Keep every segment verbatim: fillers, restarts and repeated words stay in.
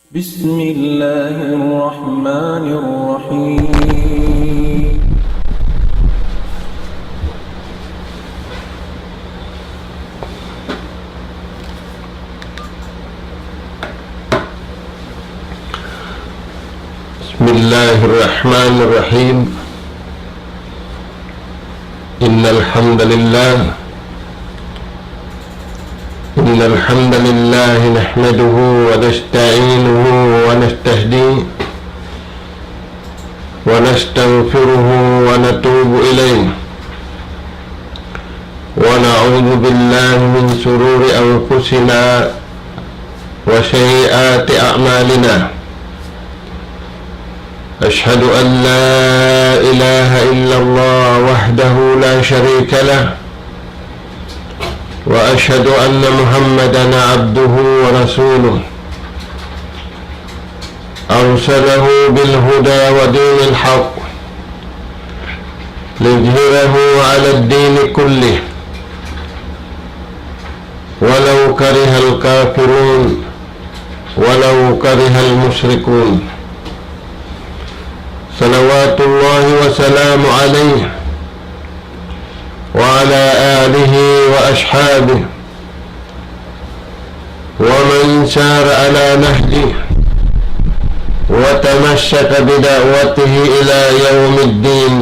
بسم الله الرحمن الرحيم. بسم الله الرحمن الرحيم. إن الحمد لله إن الحمد لله نحمده ونستعينه ونستهديه ونستغفره ونتوب إليه، ونعوذ بالله من شرور أنفسنا وسيئات أعمالنا. أشهد أن لا إله إلا الله وحده لا شريك له، وأشهد أن محمدا عبده ورسوله، أرسله بالهدى ودين الحق ليظهره على الدين كله، ولو كره الكافرون، ولو كره المشركون. صلوات الله وسلامه عليه وعلى آله وأصحابه ومن سار على نهجه وتمسك بدعوته إلى يوم الدين،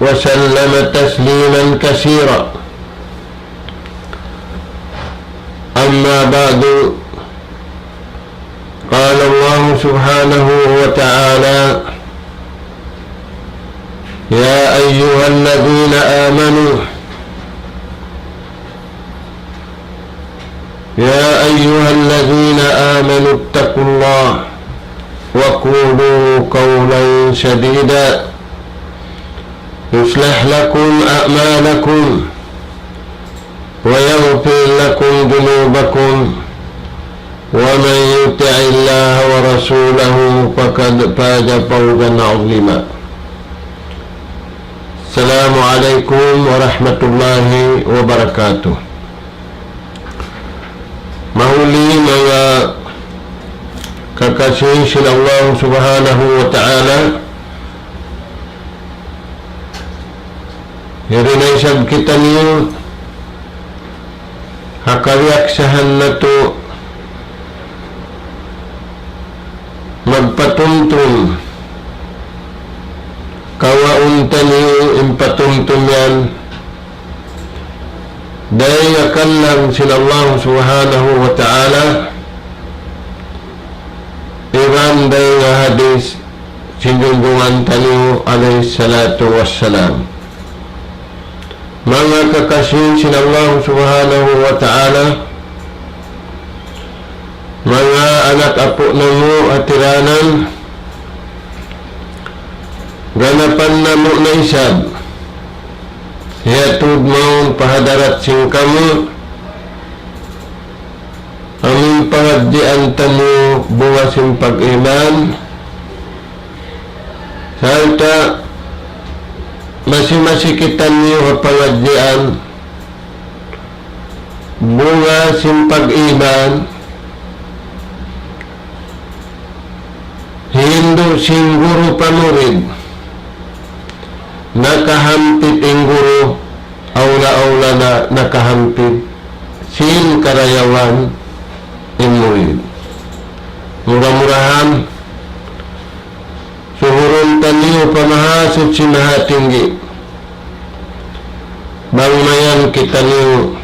وسلم تسليما كثيرا. أما بعد، قال الله سبحانه وتعالى: يا أيها الذين آمنوا، يا أيها الذين آمنوا اتقوا الله وقولوا قولا سديدا يصلح لكم أعمالكم ويغفر لكم ذنوبكم ومن يطع الله ورسوله فقد فاز فوزا عظيما. السلام عليكم ورحمة الله وبركاته. Mahuli manga kakasi sin Allah Subhanahu wa Ta'ala, yari na isab kitaniyu ha kariyaksahan natu' magpatumtum, kawaun taniyu in patumtum yan dayn ha kalam sin Allah Subhanahu wa Ta'ala, iban dayn ha hadis sin junjungan taniyu alayhi salatu wassalam. Manga kakasi sin Allah Subhanahu wa Ta'ala, manga anak apu' namu' hatiranan, ganapan namu' na isab hiyatud mawn pa hadarat sin kamu amun pangadjian taniyu bunga sin pag-iman, sarta' masi-masi kitaniyu ha pangadjian bunga sin pag-iman, hindu' sin guru pa murid, nakahampit in guru, awla-awla na nakahampit sin karayawan in murid. Mura-murahan, suhurun taniyu pa Mahasuchi Mahatinggi, bang mayan kitaniyu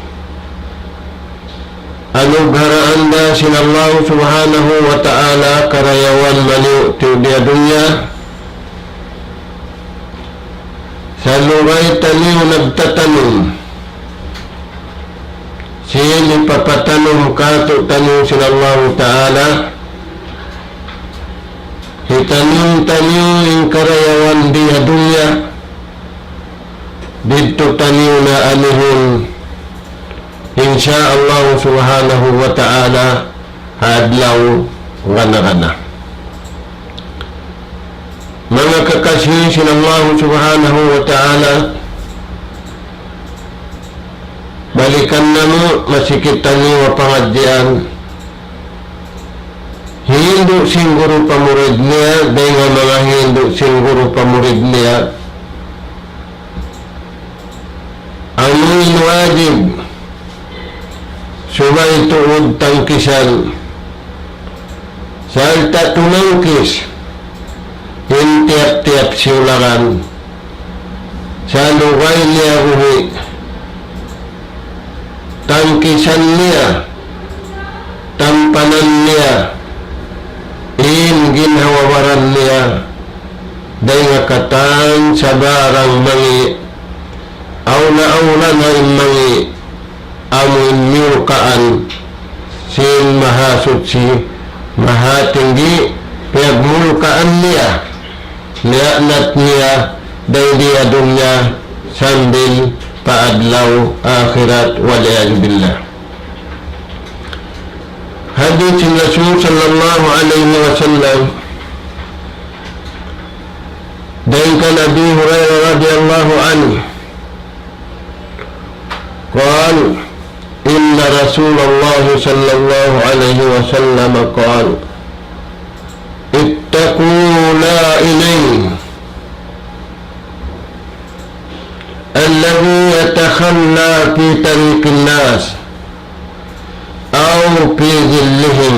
anugharaan da sin Allah Subhanahu wa Ta'ala karayawan maniyu' tiyu' di ha dunya, salugay taniyu nagtatanum sin hipapatanum kātu'niyu sin Allah Ta'ala, hitanum taniyu in karayawan di ha dunya, didtu taniyu na anihun, insya Allah Subhanahu wa Ta'ala, ha adlaw gana-gana. Manga kakasi sin Allah Subhanahu wa Ta'ala, balikan namu' masi kitaniyu ha pangadjian, in hindu' sin guru pa murid niya, dayn ha manga hindu' sin guru pa murid niya, amuin wajib subay tuud tangkisan, sarta' tumangkis in tiyap-tiyap siyularan, sa' lugay niya buhi', tangkisan niya, tampanan niya, in ginhawa-baran niya, dayn ha katan sabarang mangi', awla-awla na in mangi', amuin miyulkaan sin Mahasuchi, Mahatinggi, piyagmulkaan niya, liyaanat niya, dayn di ha dunya sambil pa adlaw akhirat, wal iyadhu billah. Hadith sin Rasul sallallahu alayhi wasallam, dayn kan Abi Hurairah radiyallahu anhu, قال: إن رسول الله صلى الله عليه وسلم قال: اتقوا العائلين، الذي يتخلى في طريق الناس أو في ظلهم.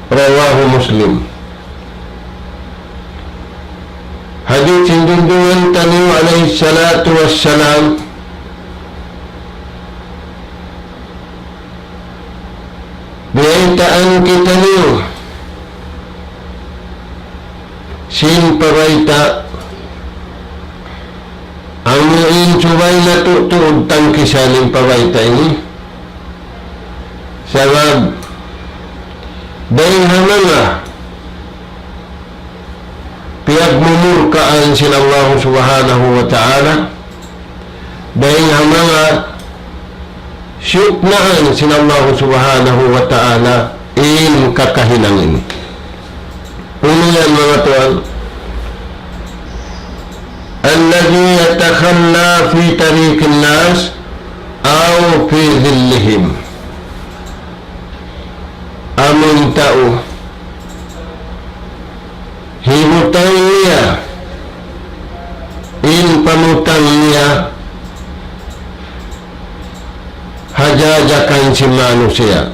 رواه مسلم. Hadith sin Junjungan taniyu alayhi salatu wassalam, biyaytaan kitaniyu sin pabayta', amuin subay natu' tuud tangkisan in pabayta' ini. Sabab dayn ha manga piyagmumurkaan sin Allah Subhanahu wa Ta'ala, dayn ha manga siyuknaan sin Allah Subhanahu wa Ta'ala in kakahinang ini. Unu yan, manga tuwan? الذي يتخلى في طريق الناس أو في ظلهم. Amun tau hibutang niya in pamutang niya ha jajakan sin manusiya',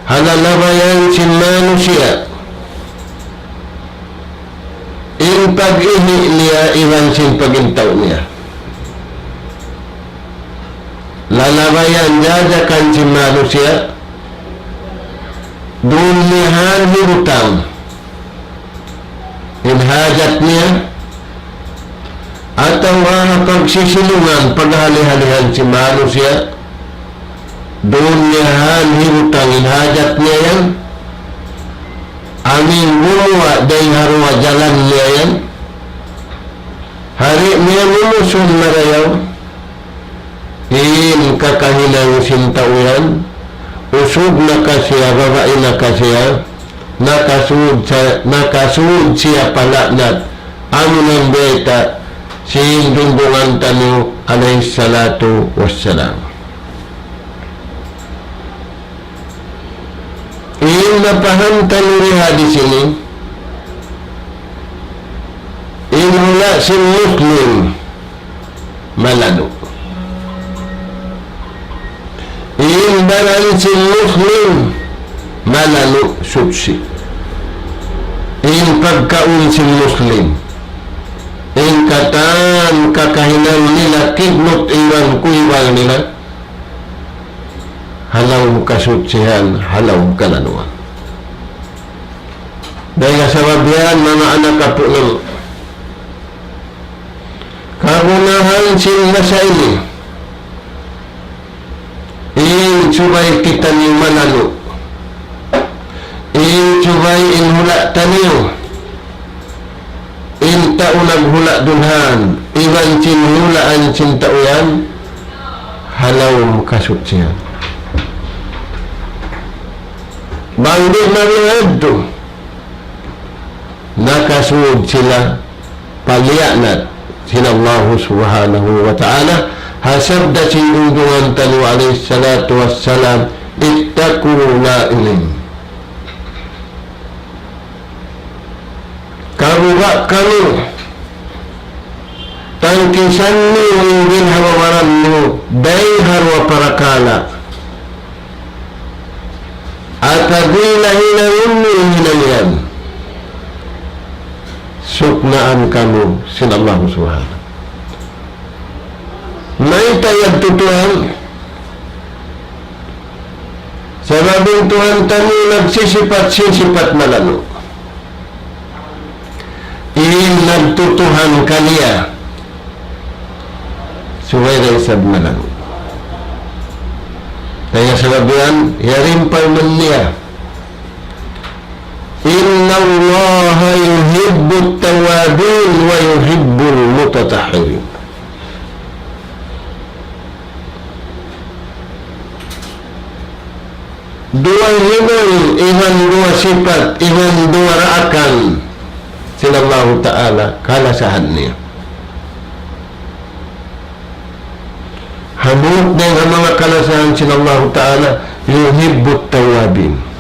ha lalabayan sin manusiya', in pag-ihi' niya iban sin pag-intaw niya. Lalabayan, jajakan sin manusiya', duun niya hibutang in hajat niya, atawa ha pagsisilungan, paghali-halihan sin manusiya', duun niya hibutang in hajat niya yan, amuin gumuwa' dayn ha duwa jalan niya yan, ha di' niya mumusun marayaw in kakahinang sin tau yan, usug na ka siya, babai na ka siya, nakasud sa-, nakasud siya pa la'nat, amu in bayta' sin Junjungan taniyu alayhi salatu wassalam. In mapaham taniyu di ha hadith ini, in hula' sin Muslim malanu'. In baran sin Muslim malanu', suchi. In pagkaun sin Muslim, in katan kakahinang nila, kidnut iban kuibang nila, ha lawm kasuchihan, ha lawm kalanuan. Dayn ha sabab yan, manga anak apu' namu', kagunahan sin masa ini, in subay kitaniyu malanu', in subay in hula' taniyu, in tau naghula' dulhan, iban sin hulaan sin tau yan, ha lawm kasuchihan. Bang di' na miyadtu, nakasud sila pa liyaanat sin Allahu Subhanahu wa Ta'ala, ha sabda sin Junjungan taniyu alayhi salatu wassalam, اتقوا العائلين. Karuga kami, tangkisan niyu in ginhawa-baran niyu, dayn ha duwa parakala'. Atawa di' na hinangun niyu in hinang yan. Suknaan kamu sin Allah Subhanahu. Mayta' yadtu Tuhan? Sabab in Tuhan taniyu nagsisipat sin sipat malanu'. In nagtutuhan kaniya, subay da isab malanu'. Kaya sabab yan, yari in parman niya, إن الله يحب التوابين ويحب المتطهرين. Duwa hinang, iban duwa sipat, iban duwa daakan sin Allahu Ta'ala kalasahan niya. Hambuuk dayn ha manga kalasahan sin Allahu Ta'ala, يحب التوابين.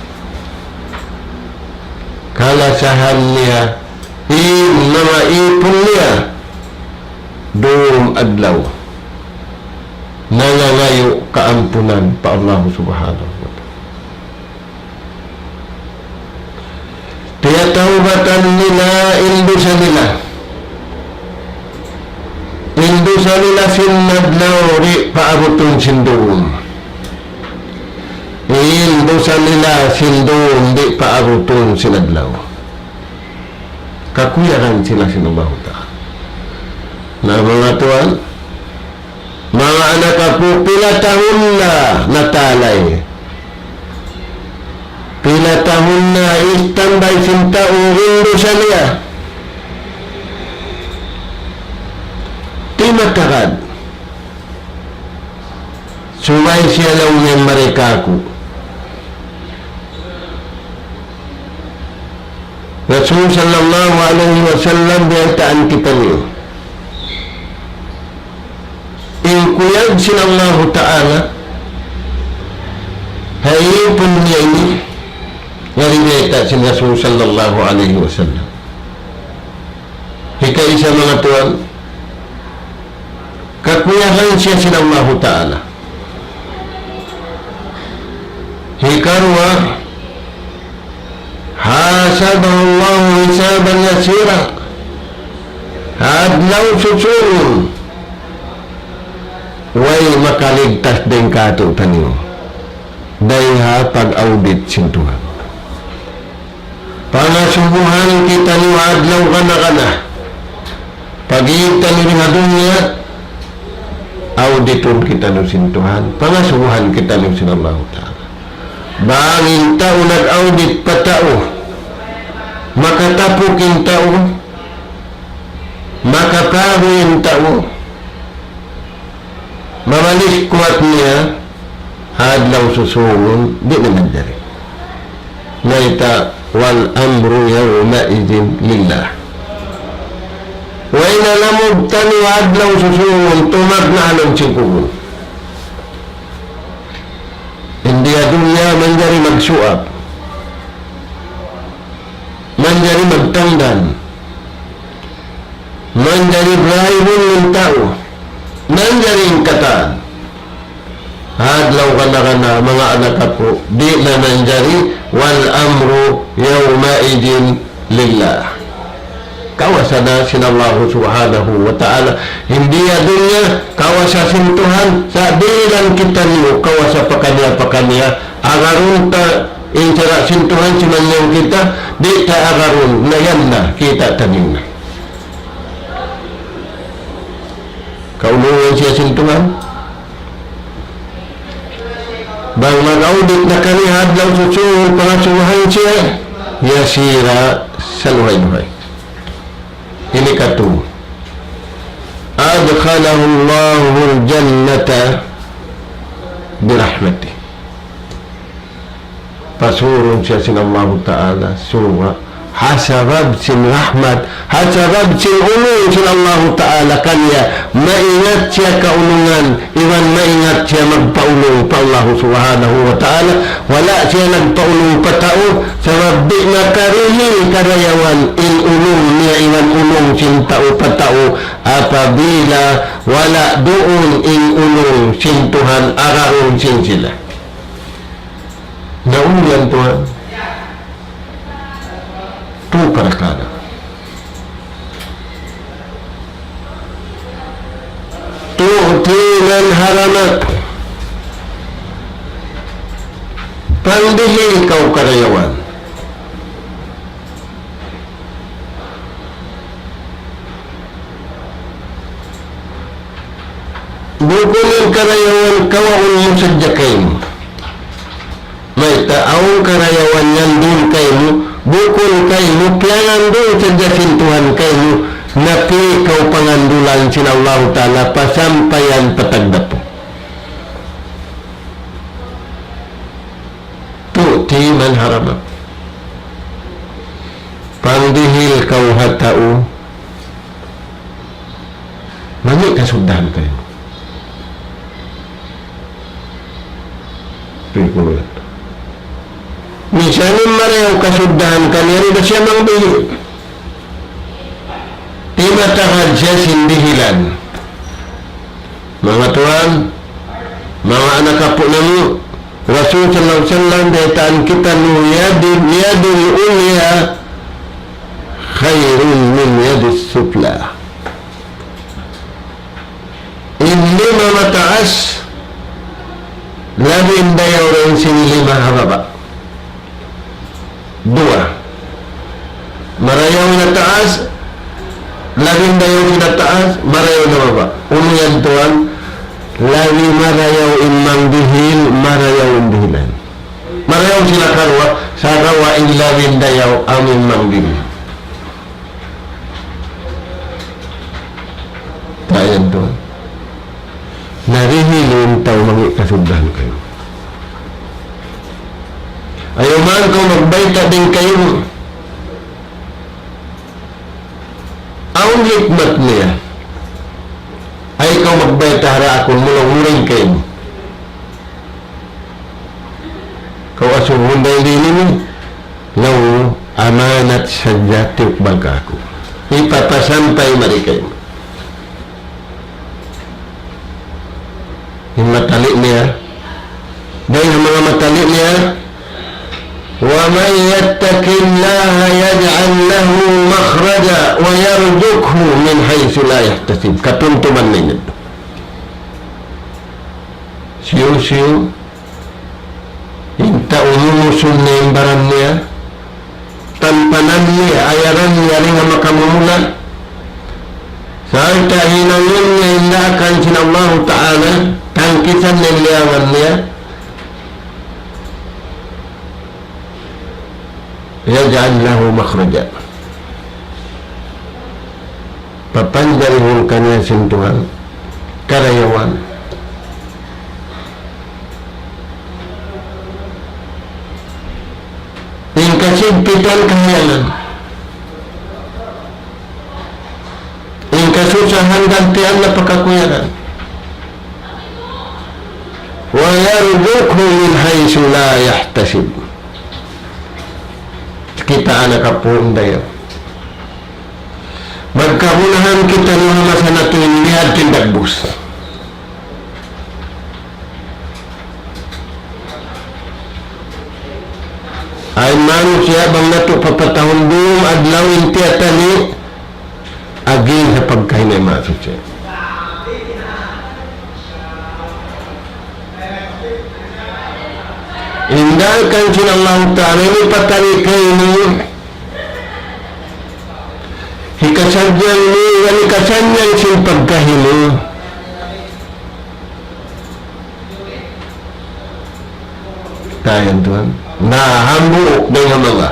Kalasahan niya in manga ipun niya dum adlaw nangangayu' kaampunan pa Allah Subhanahu wa Ta'ala. Tiyataubatan nila in dusa nila. In dusa nila sin adlaw di' paabutun sin dum. In dusa nila sin dum di' paabutun sin adlaw. Kakuyagan sila sin Allahu Ta'ala. Na manga tuwan, manga anak apu', pila tahun na natalay. Pila tahun na istambay sin tau in dusa niya. Di' matagad. Subay siya laung niya mari kāku'. Rasul sallallahu alayhi wasallam, biyaytaan kitaniyu. In kuyag sin Allahu Ta'ala ha ipun niya ini, yari biyayta' sin Rasul sallallahu alayhi wasallam. Hikaisa manga tuwan, kakuyagan siya sin Allahu Ta'ala. Hikaruwa, حاسبه الله حسابا يسيرا. Adlaw susungun, way makaligtas dayn kātu'niyu dayn ha pag-audit sin Tuhan. Pangasubuhan kitaniyu adlaw kana-kana. Pag-iig taniyu di ha dunya, auditun kitaniyu sin Tuhan, pangasubuhan kitaniyu sin Allahu Ta'ala. Bang in tau nag-audit pa tau, makatapuk in tau, makapaguy in tau, mabalik kuwat niya, adlaw susungun, di' na manjari. Mayta', والأمر يومئذ لله. Way na lamud taniyu adlaw susungun, tumagna' ha lawm sin kubul. In di ha dunya manjari magsuap, manjari magtangdan, manjari bribe in tau, manjari in katan. Adlaw kana-kana, manga anak apu', di' na manjari, والأمر يومئذ لله. Kawasa na sin Allahu Subhanahu wa Ta'ala. In di ha dunya, kawasa sin Tuhan, sa' dihilan kitaniyu, kawasa pakaniya-pakaniya, agarun ta, in sara' sin Tuhan, simannyang kita, di' ta agarun, na yan na, kita' taniyu na. Kaulungan siya sin Tuhan. Bang mag-audit na kaniya adlaw susungun, pangasubuhan siya, يسيرا, saluhay-luhay. Ini katu. أدخله الله الجنة برحمته. Pasurun siya sin Allahu Ta'ala surga'. Ha sabab sin rahmat, ha sabab sin ulung sin Allahu Ta'ala kaniya, maingat siya kaulungan, iban maingat siya magpaulung pa Allahu Subhanahu wa Ta'ala, wala' siya nagpaulung pa tau, sabab Di' makarihil karayawan in ulung niya iban ulung sin tau pa tau apabila wala' duun in ulung sin Tuhan agarun sin sila. Na unu yan Tuhan? Tu parakala. Tu'ti man haramak. Pangdihil kaw karayawan. Bukun in karayawan kawaun mu sadja kaymu. Mayta' awn karayawan yan duun kaymu, bukun kaymu, piyangan duun sadja sin Tuhan kaymu, na pī kaw pangandulan sin Allahu Ta'ala, pasampayan pa tagdapu. Tu'ti man haramak. Pangdihil kaw ha tau, mangi' kasuddahan kaymu. Pikulat. Misan in marayaw kasuddahan kaniya, di' da siya mangdihil. Timatahad siya sin dihilan. Manga tuwan, manga anak apu' namu', Rasul sallallahu alayhi wasallam, biyaytaan kitaniyu, يد، اليد العليا خير من اليد السفلى. In lima mataas, labi dayaw dayn sin lima ha baba'. Duwa. Marayaw na taas, labi dayaw sin taas, marayaw na baba'. Unu yan tuwan, labi marayaw in mangdihil, marayaw in dihilan. Marayaw sila karuwa, sagawa' in labi dayaw amu in mangdihil. Tayan tuwan. Narihil in tau mangi' kasuddahan kaymu. Ayaw man kaw magbayta' dayn kaymu. Awn hikmat niya. Ayaw kaw magbayta' ha ra aku, mula-mula in kaymu. Kaw asubuhun da in dihil ini, laung, amanat sadja tiyukbal kāku'. Hipapasampay mari kaymu. In matali' niya, dayn ha manga matali' niya, ومن يتق الله يجعل له مخرجا ويرزقه من حيث لا يحتسب. Katumtuman na ini. Siyu-siyu, in tau mumusun na in baran niya, tampanan niya, ayaran niya dayn ha makamumula. Sarta' hinangun niya in daakan sin Allahu Ta'ala, tangkisan niya in liyangan niya. يجعل له مخرجا. Papanjarihun kaniya sin Tuhan karayawan. In kasigpitan kahayangan. In kasusahan gantian na pa kakuyagan. ويرزقه من حيث لا يحتسب. Kita anak apu' dayaw. Magkagunahan kitaniyu ha masa natu' ini, miyadtu in dagbus. Ay manusiya' bang natu' papatahun dum adlaw in tiyatali, agi ha pagkahi na masuchi. In daakan sin Allahu Ta'ala ini patali kaymu, hikasadjang mu, yan hikasadjang sin pagkahi mu. Tayan tuwan. Na hambuuk dayn ha manga.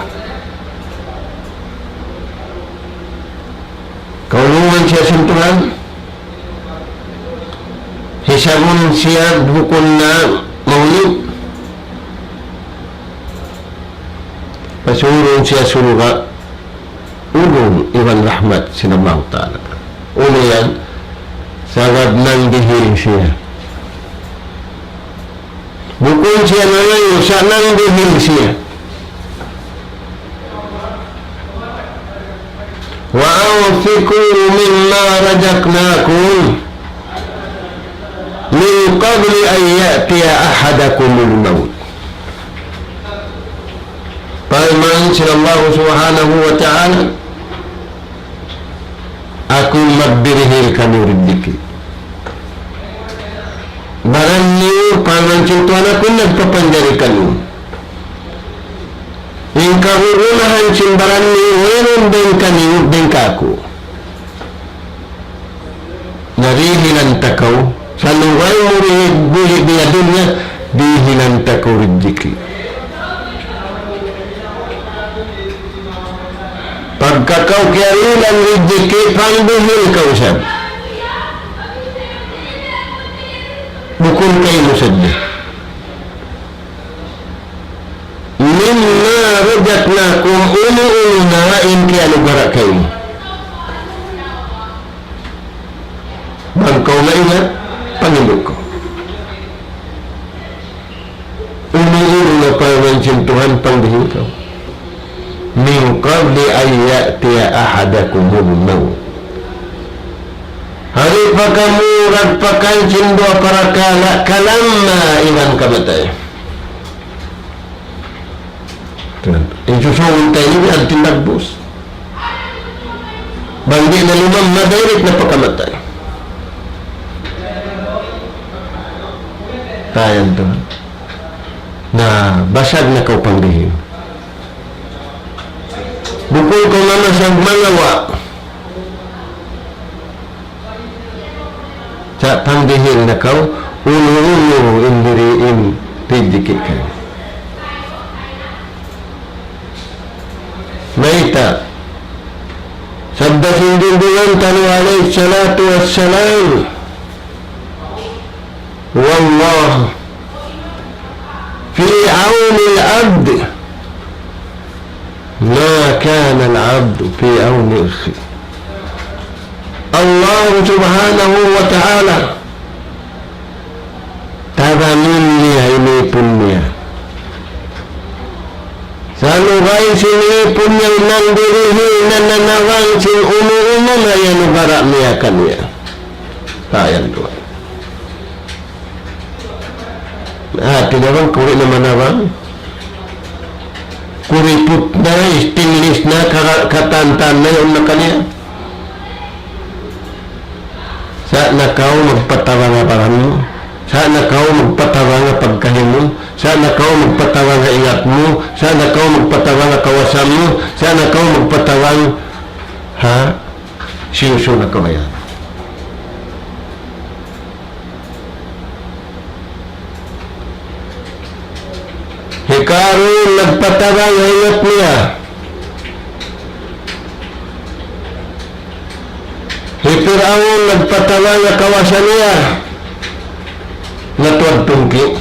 Kaulungan siya sin Tuhan. Hisabun siya bukun na maulid. Pasurun siya surga'. Ulung iban rahmat sin Allahu Ta'ala. Unu yan, sabab nangdihil siya. Bukun siya nangayu', sa' nangdihil siya. وأنفقوا مما رزقناكم من قبل أن يأتي أحدكم الموت. Parman sin Allah Subhanahu wa Ta'ala, aku magdirihil kaniyu riziki. Baran niyu, parman sin Tuhan, aku nagpapanjari kaniyu. In kagunahan sin baran niyu, wayruun dayn kaniyu, dayn kāku'. Na dihilan ta kaw, sa' laung mu di, di, di ha dunya, dihilan ta kaw riziki. Pagka kaw kiyarihilan riziki, pangdihil kaw isab. Bukun kaymu sadja. مما رزقناكم, unu-unu na in kiyanugara' kaymu. Bang kaw maingat, panghindu' kaw. Unu-unu na parman sin Tuhan, pangdihil kaw. من قبل أن يأتي أحدكم الموت. Di' pa kamu ragpakan sin duwa parakala' kalamma iban kamatay. Tuwan. In susungun ta ini biya' hādtu in dagbus. Bang di' na lumamma, direct na pa kamatay. Tayan tu. Na, basag na kaw pangdihil. Bukun kaw mamasag mangawa'. Sa' pangdihil na kaw, unu-unu in diri in riziki kaniyu. Mayta'? Sabda sin Junjungan ta alayhi salatu wassalam, والله في عون العبد ما كان العبد في عون أخيه. Allah Subhanahu wa Ta'ala tabangun niya in ipun niya. Sa' lugay sin ipun niya nandirihil na nanabang sin unu-unu na iyanugara' niya kaniya. Tayan duwa. Ah, tinabang, kuri na manabang. Kuriput na, stainless na, ka-, katantan na, yaun na kaniya. Sa' na kaw magpatabang ha baran mu. Sa' na kaw magpatabang ha pagkahi mu. Sa' na kaw magpatabang ha ingat mu. Sa' na kaw magpatabang ha kawasa mu. Sa' na kaw magpatabang ha siyusu na kabayan. Hi Karun nagpatabang ha ingat niya. Hi Pir'aun nagpatabang ha kawasa niya. Natuwad tungki'.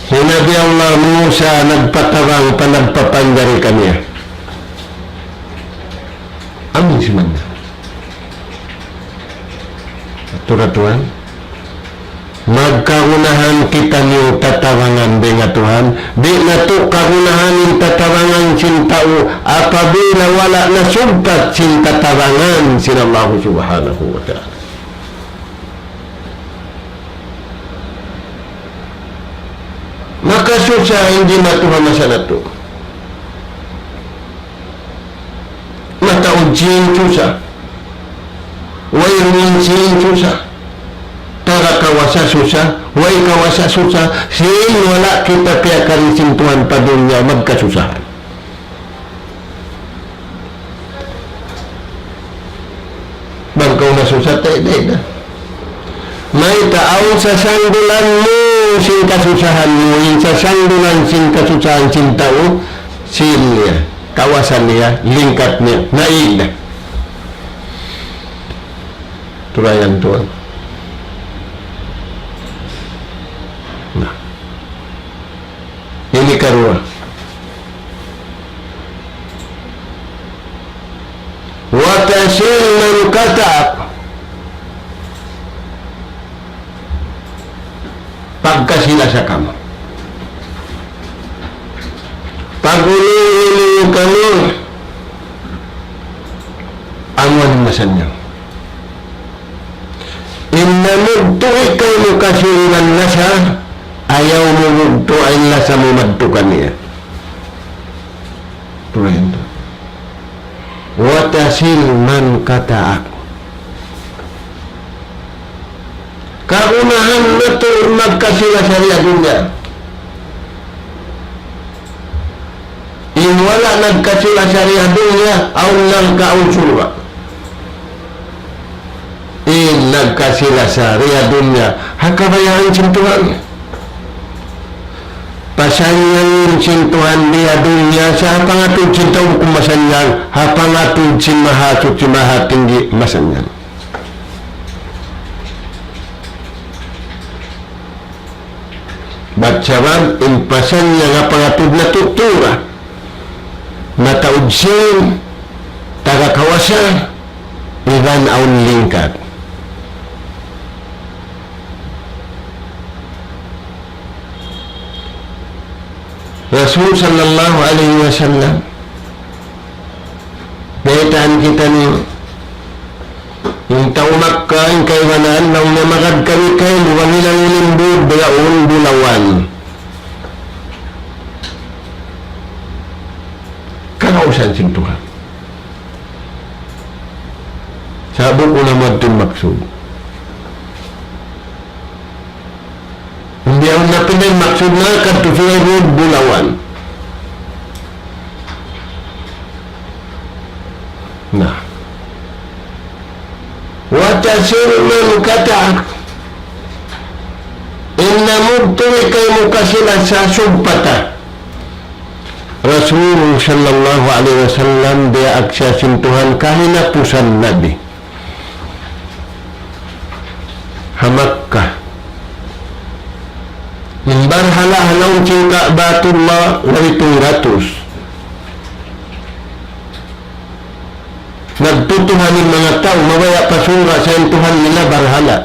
Hi Nabi Allah Musa nagpatabang pa nagpapanjari kaniya. Amin siman na. Atu ra tuwan. Magkagunahan kitaniyu tatabangan dayn ha Tuhan. Di' natu' kagunahan in tatabangan sin tau apabila wala' nasugpat sin tatabangan sin Allah Subhanahu wa Ta'ala. Makasusa in jimatu ha masa natu'. Mataud sin susa. Wayruun sin susa. Taga kawasa susa, way kawasa susa, sin wala' kita piyakari sin Tuhan pa dunya magkasusahan. Bang kaw masusa, tay, day na. Mayta', awn sasangdulan mu sin kasusahan mu, in sasangdulan sin kasusahan sin tau, sin niya, kawasa niya, lingkat niya, naig na. Turayan tuwan. Na. Ini karuwa. وتصل من قطعك. Pagkasi-lasa kamu. Pag'ulung-ulung kamu. Sanyang. In namugtu' kaymu kasi iban lasa, ayaw mu mugtu'a in lasa mu madtu kaniya. Tuwa yadtu. وتصل من قطعك. Kagunahan natu' in magkasi-lasa ha dunya. In wala' nagkasi-lasa ha dunya, awn narka', awn surga'. In nagkasi-lasa ha dunya, ha kabayaan sin Tuhan. Pasanyang sin Tuhan di ha dunya, sa' ha pangatud sin tau bukun masanyang, ha pangatud sin Mahasuchi Mahatinggi masanyang. Bat sabab in pasanyang ha pangatud natu' tura, mataud sīn, taga kawasa, iban awn lingkat. Rasul sallallahu alayhi wasallam, baytaan kitaniyu, in tau Makkah, in kaibanan, laung niya magad kami kaymu, mangilang ilimbud, dayaun bulawan. Kagausan sin Tuhan. Sa' bukun na madtu in maksud. Hindi awn na pila in maksud na kadtu sila ilimbud bulawan. Na. وتصل من قطعك. In namugtu' kaymu kasi-lasa sugpata. Rasul sallallahu alayhi wasallam, diyaak siya sin Tuhan kahinapusan Nabi. Ha Makkah. In barhala' ha lawm sin Ka'batullah, labi pitung gatus. Nagtutuhan in manga tau, mabaya' pa surga' sa' in Tuhan nila barhala'.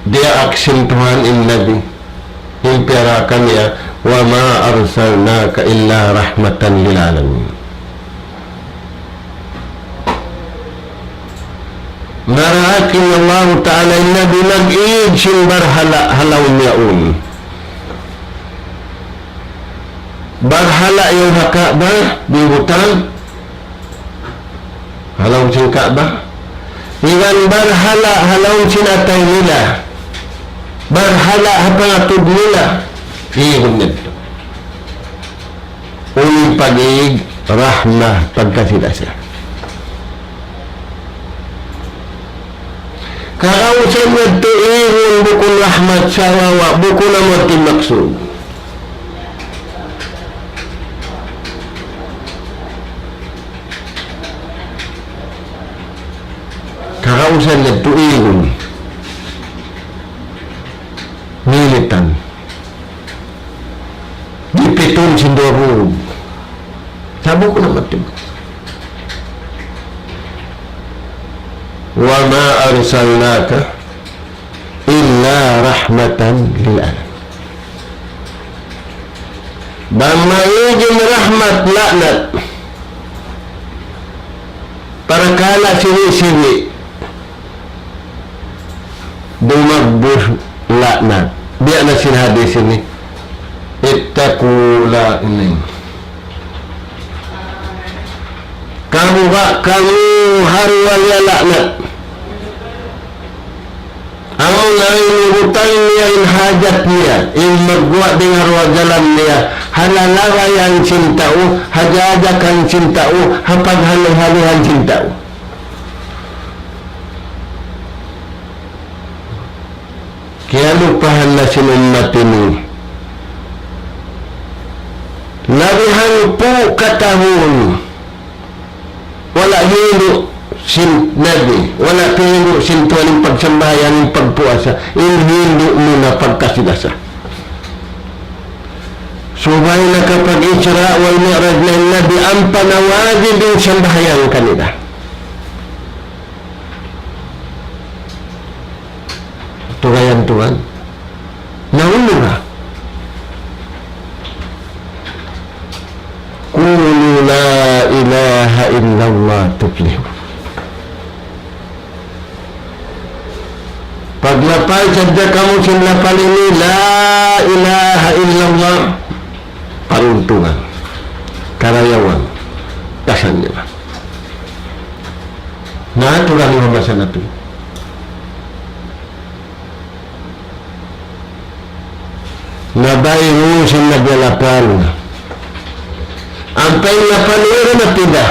Diyaak sin Tuhan in Nabi. In piyarakan niya, وما أرسلناك إلا رحمة للعالمين. Maraak in Allahu Ta'ala in Nabi nag-ig sin barhala' ha lawm yaun. Barhala' yaun ha Ka'bah, di' butang. Ha lawm sin Ka'bah. Iban barhala' ha lawm sin atay nila. Barhala' ha pangatud nila. Igun nila. Unu in pag-ig, rahmah, pagkasi-lasa. Kagausan yadtu igun bukun rahmat sarawa', bukun amu in maksud. Kagausan yadtu igun. Militan. Dipitun sin duwa burug. Sa' bukun amu in. وما أرسلناك إلا رحمة للعالمين. Bang maijin rahmat, laknat. Parakala' sini-sini. Dumagbus laknat. Biya' na sin hadis ini. اتقوا لا ini. Kamu ba, kamu ha duwa niya laknat. Amu na in butang niya in hajat niya, in magguwa' dayn ha duwa jalan niya, ha lalabayan sin tau, ha jajakan sin tau, ha paghalu-haluhan sin tau. Kiyalupahan na sin ummat ini. Labi hangpu' katahun. Wala' hindu' sin Nabi, wala' hindu' sin Tuhan in pagsambahayang, in pagpuasa, in hindu' muna pagkasi-lasa. Subay nakapag-Isra' wal Mi'raj na in Nabi, ampa na wajib in sambahayang kanila. Tugayan Tuhan. Na unu ra. قولوا لا إله إلا الله تفلحوا. Paglapal sadja kamu sin lapal ini, لا إله إلا الله, paruntungan, karayawan, kasannyangan. Na, tulang ha masa natu'. Nabayru' sin naglapal. Ampa in lapal niya napinda.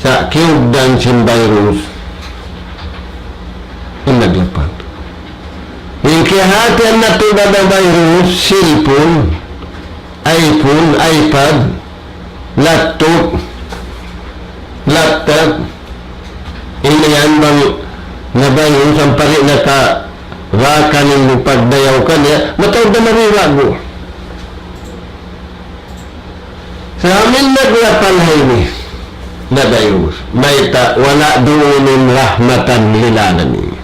Sa' kiyugdan sin virus in naglapal. In kiyahatihan natu' da virus, cellphone, iPhone, iPad, laptop, laptop. Ini yan bang nabayru' sampay di' nakarakan in pagdayaw kaniya, mataud na mariwagu. Sa' amin naglapal ha ini, nabayru'. Mayta', wala' duun in رحمة للعالمين.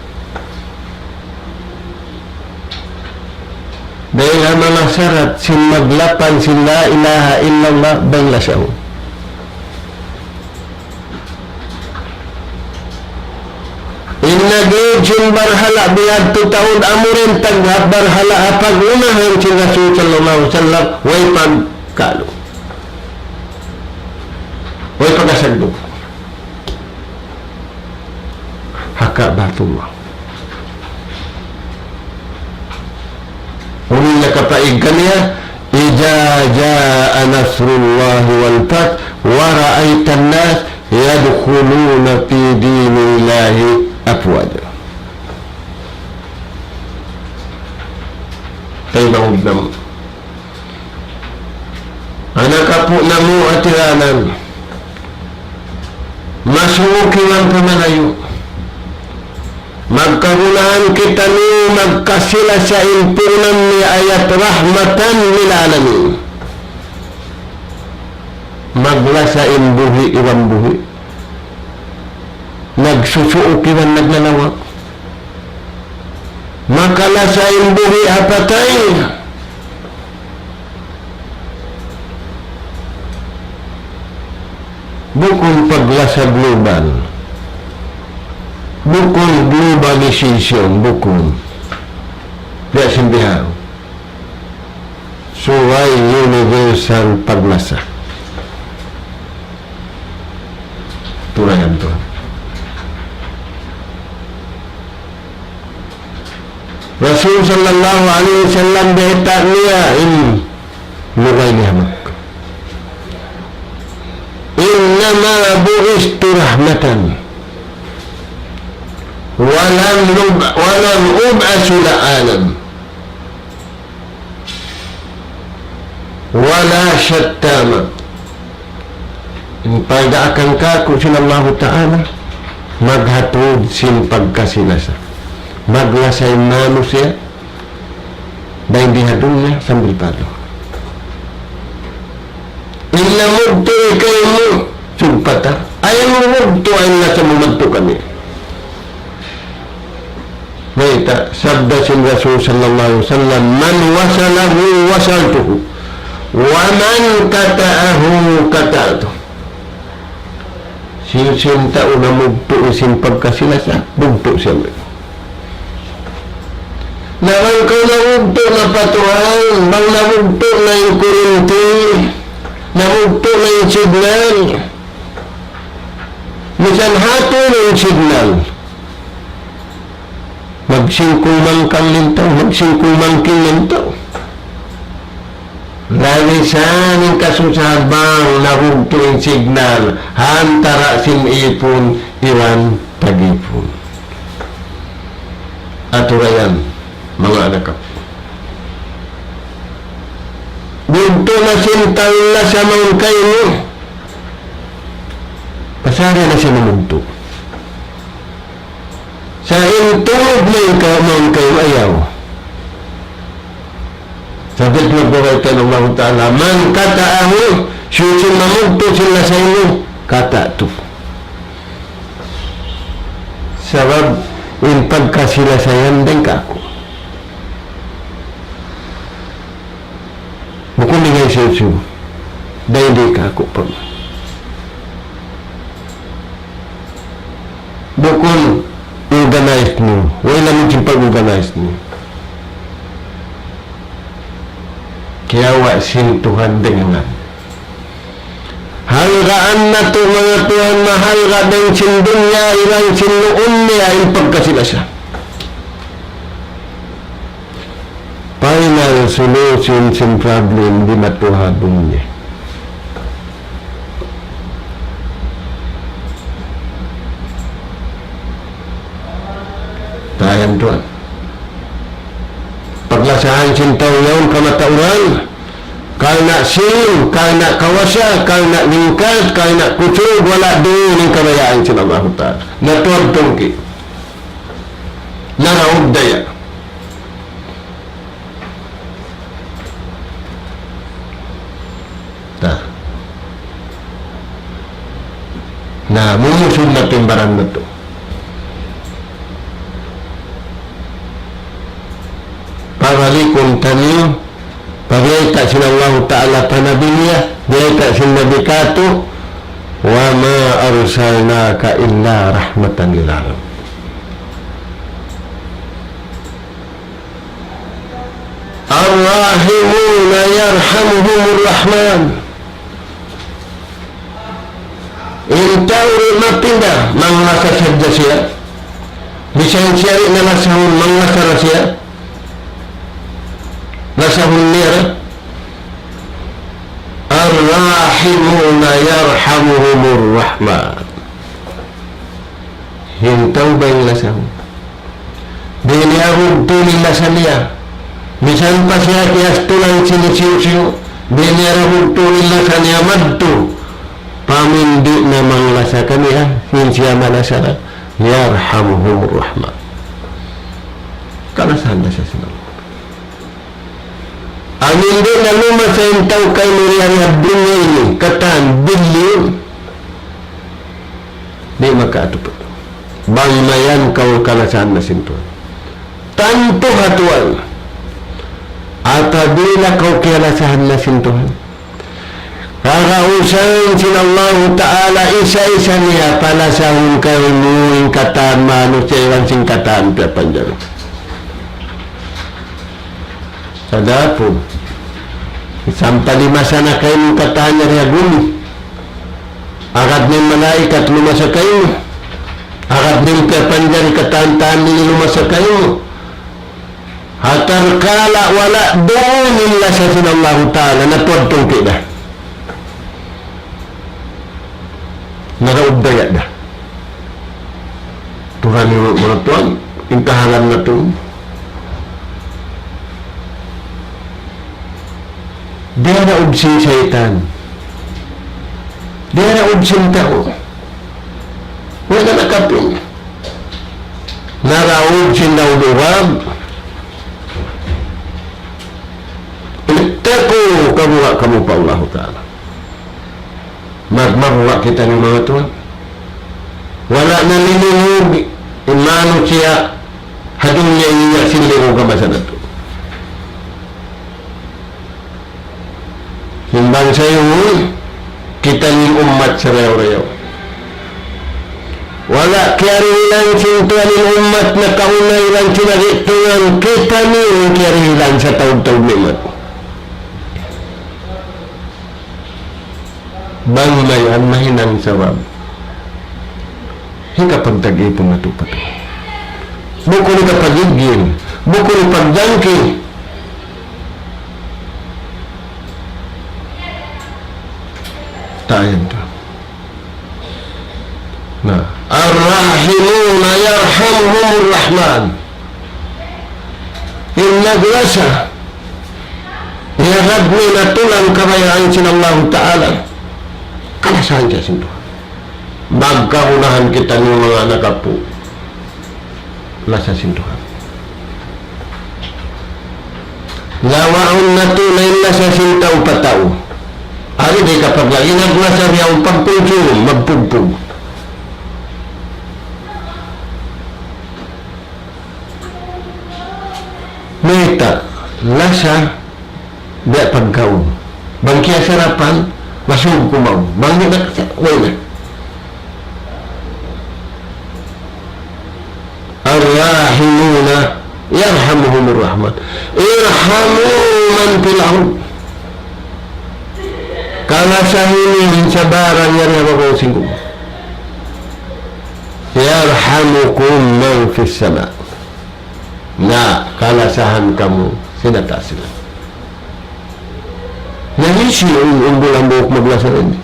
Dayng ha manga sarat sin maglapal sin لا إله إلا الله, bang lasahun. In nag-ijin barhala' bihadtu taud, amu ra in taghap barhala' ha pag-unahan sin Rasul sallallahu alayhi wasallam, way pagkalu. Way pagkasagduk. Ha Ka'batullah. Unu in nakapaig kaniya, إذا جاء نصر الله والفتح ورأيت الناس يدخلون في دين الله أفواجا. Taymaun namu'. Anak apu' namu' ha tiranan. Masuuk iban pa malayu'. Magkagunahan kitaniyu magkasi-lasa in puunan niya ayat رحمة للعالمين. Maglasa in buhi' iban buhi'. Nagsusuuk iban naglalawag. Makalasa in buhi' ha patay. Bukun paglasa global. Bukun globalization, bukun. Biya' sin bihaun. Subay universal paglasa. Tulayan tu. Rasul sallallahu alayhi wasallam bayta' niya in lugay niya ha Makka. إنما بعثت رحمة ولم أب-، ولم أبعث لعانا. ولا شتاما. In pagdaakan kāku' sin Allahu Ta'ala, maghatud sin pagkasi-lasa. Maglasa in manusiya', dayn di ha dunya sambil pa dunya. In namugtu' kaymu, sugpata. Ayaw mu mugtu' in lasa mu madtu kaniya. Mayta', sabda sin Rasul sallallahu alayhi wasallam, من وصله وصلته، ومن قطعه قطعته. Sin, sin tau namugtu' sin pagkasi-lasa, bugtu' siya. Na bang kaw namugtu' na pa Tuhan, bang namugtu' na in kurinti, namugtu' na in signal, misan hatu in signal, magsingkung mangkang in tau, magsingkung mangking in tau. Labi sa in kasusahan bang nabugtu' in signal ha antara' sin ipun iban tag-ipun. Atura yan, manga anak aku. Bugtu' na sin tau lasa mawn kaymu. Pasal na siya namugtu'. Sa' in tuud na in ka-, mawn kaymu ayaw. Sabab nagbayta' in Allahu Ta'ala, من قطعه, hisiyu in mamugtu' sin lasa ini, قطعته. Sabab in pagkasi-lasa yan dayn kāku'. Bukun dayn ha hisiyu-siyu. Dayn di' kāku' pa. Bukun organize niyu. Way laung sin pag-organize niyu. Kiyawa' sin Tuhan dayn ha. Halgaan natu' manga tuwan, mahalga' dayn sin dunya, iban sin luun niya in pagkasi-lasa. Final solution sin problem di' matuhadung niya. Tayan tuwan. Paglasahan sin tau yaun kamatauran, karna' sin, karna' kawasa, karna' lingkat, karna' kusug, wala' duun in kabayaan sin Allahu Ta'ala. Natuad tungki'. Naraug daya. Ta. Na, mumusud na timbaran natu'. Pabalikun taniyu, pagbayta' sin Allahu Ta'ala pa Nabi niya, bayta' sin Nabi katu', وما أرسلناك إلا رحمة للعالمين. الراحمون يرحمهم الرحمن. In tau di' mapinda, manglasa sadja siya. Bisan siya di' na lasahun, manglasa da siya. Lasahun niya da. الراحمون يرحمهم الرحمن. In tau bang lasa. Di' niya bugtuun in lasa niya. Misan pa siya kiyastulan sin hisiyu-siyu. Di' niya bugtuun in lasa niya madtu. Amu in di' na manglasa kaniya, in siya malasa na. يرحمهم الرحمن. Kalasahan na siya sin Allah. Amu in di' na lumasa in tau kaymu yari ha dunya ini, katan, billion. Di' makaatup. Bang mayan kaw kalasahan na sin Tuhan. Tantu ha Tuhan. Apabila kaw kiyalasahan na sin Tuhan, kagausan sin Allahu Ta'ala, isa-isa niya palasahun kaymu in katan manusiya' iban sin katan piyapanjari. Adapun, sampay limasa na kaymu katan yari ha gumi. Agad na in malaikat lumasa kaymu. Agad na in piyapanjari katan-katan ini lumasa kaymu. Ha tatkala wala' duun in lasa sin Allahu Ta'ala, natuad tungki' da. Naraug daya da. Tuhan ini manga tuwan, in kahalan natu'. Diyaraug sin saytan. Diyaraug sin tau. Wala' na nakapin. Naraug sin daulurag. Ittaqu, kabuga' kamu pa Allahu Ta'ala. Mag-, magmabuga' kitaniyu manga tuwan. Wala' na liningug in manusiya' ha dunya ini sin lingugan masa natu'. Simbang sayuhun, kitaniyu in ummat sarayaw-rayaw. Wala' kiyarihilan sin Tuhan in ummat nakauna iban sin naghitungan, kitaniyu in kiyarihilan sataud-taud ni'mat. Bang mayan mahinang sabab hikapagtag-ipun natu' pa Tuhan. Bukun hikapag-igil, bukun hikapagdangki. Tayan tu. Na, الراحمون يرحمهم الرحمن. In naglasa, iyagad niya na tulang kabayaan sin Allahu Ta'ala. Kalasahan siya sin Tuhan. Magkagunahan kitaniyu manga anak apu'. Lasa sin Tuhan. Lawaun natu' na in lasa sin tau pa tau. Ari di' kapag lagi naglasa biya' pagkunsum, magpugpug. Mayta', lasa, biya' pagkaun. Bang kiyasarapan, Masuk ku mau. Bang di' na, way na. الراحمون يرحمهم الرحمن. ارحموا من في الأرض. Kalasahi niyu in sabarang yari ha babaw sin gumi. يرحمكم من في السماء. Na kalasahan kamu sin ha taas sila. Na hisiyu in umbul hambuuk maglasa ini?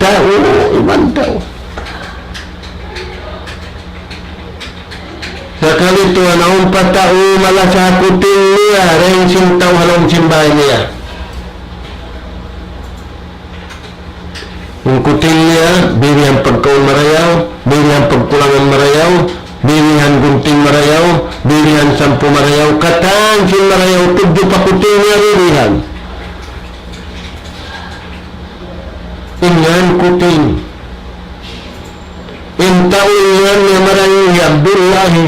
Tau, iban tau. Sakali tuwan, awn pa tau malasa kuting niya, dayn sin tau ha lawm sin bāy niya. In kuting niya, birihan pagkaun marayaw, birihan pagkulangan marayaw, birihan gunting marayaw, birihan sampu marayaw, katan sin marayaw, tudju pa kuting niya birihan. In ngan kuting. In tau in ngan niya marayaw hi Abdullah, hi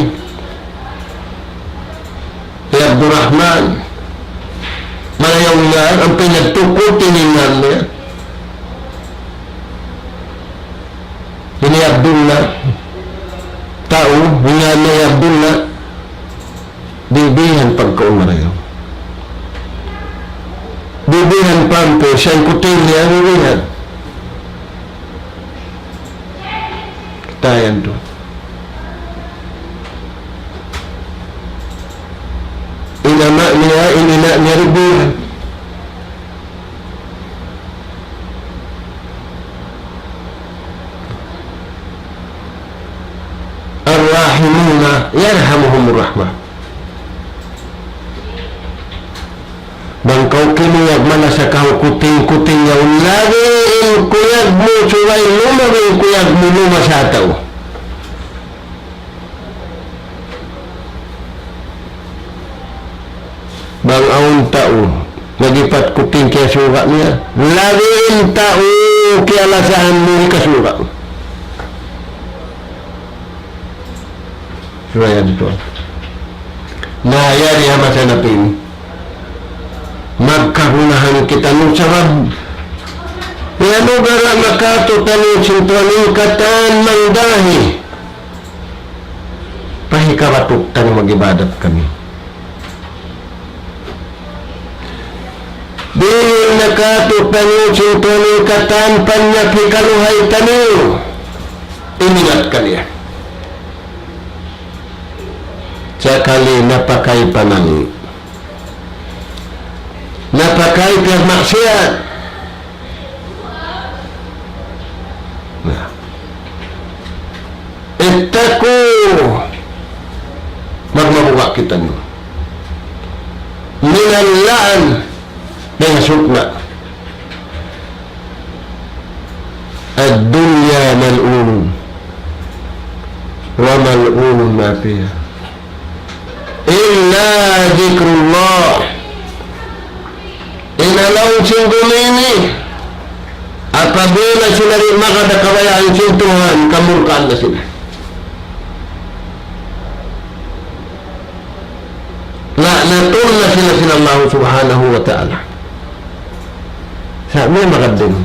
Abdurrahman. Marayaw in ngan, ampa in nagtukut in ngan niya. Ini Abdullah. Tau, in ngan niya Abdullah. Bibihan pagkaun marayaw. Bibihan pamper, siya in kuting niya, bibihan. Katayan tu. In ama' niya, in ina' niya, bibihan. الراحمون يرحمهم الرحمن. Bang kaw kinuyag malasa kaw kuting-kuting yaun, lagi' in kuyag mu, subay lumabay in kuyag mu, lumasa tau. Bang awn tau, nagipat kuting kiyasuga' niya, lagi' in tau kiyalasahan mu hikasuga'. Subay yadtu. Na, yari ha masa napin. Magkagunahan kitaniyu sabab in amu gara' makatu' taniyu sin Tuhan in katan mandahi. Pahikabatuk taniyu mag-ibadat kaniya. Dihil nakatu' taniyu sin Tuhan in katan panyap hikaluhay taniyu. Imingat kaniya. Sakali napakay pa mangī'. Napakay piyagmaksiyat. Na. اتقوا. Magmabuga' kitaniyu. من اللعن. Dayn ha sukna'. الدنيا ملعون وملعون ما فيها إلا ذكر الله. In ha lawm sin gumi ini, apabila sila di' magad ha kabayaan sin Tuhan, kamurkaan na sila. La'natun na sila sin Allah subhanahu wa ta'ala. Sa' may magad dayn.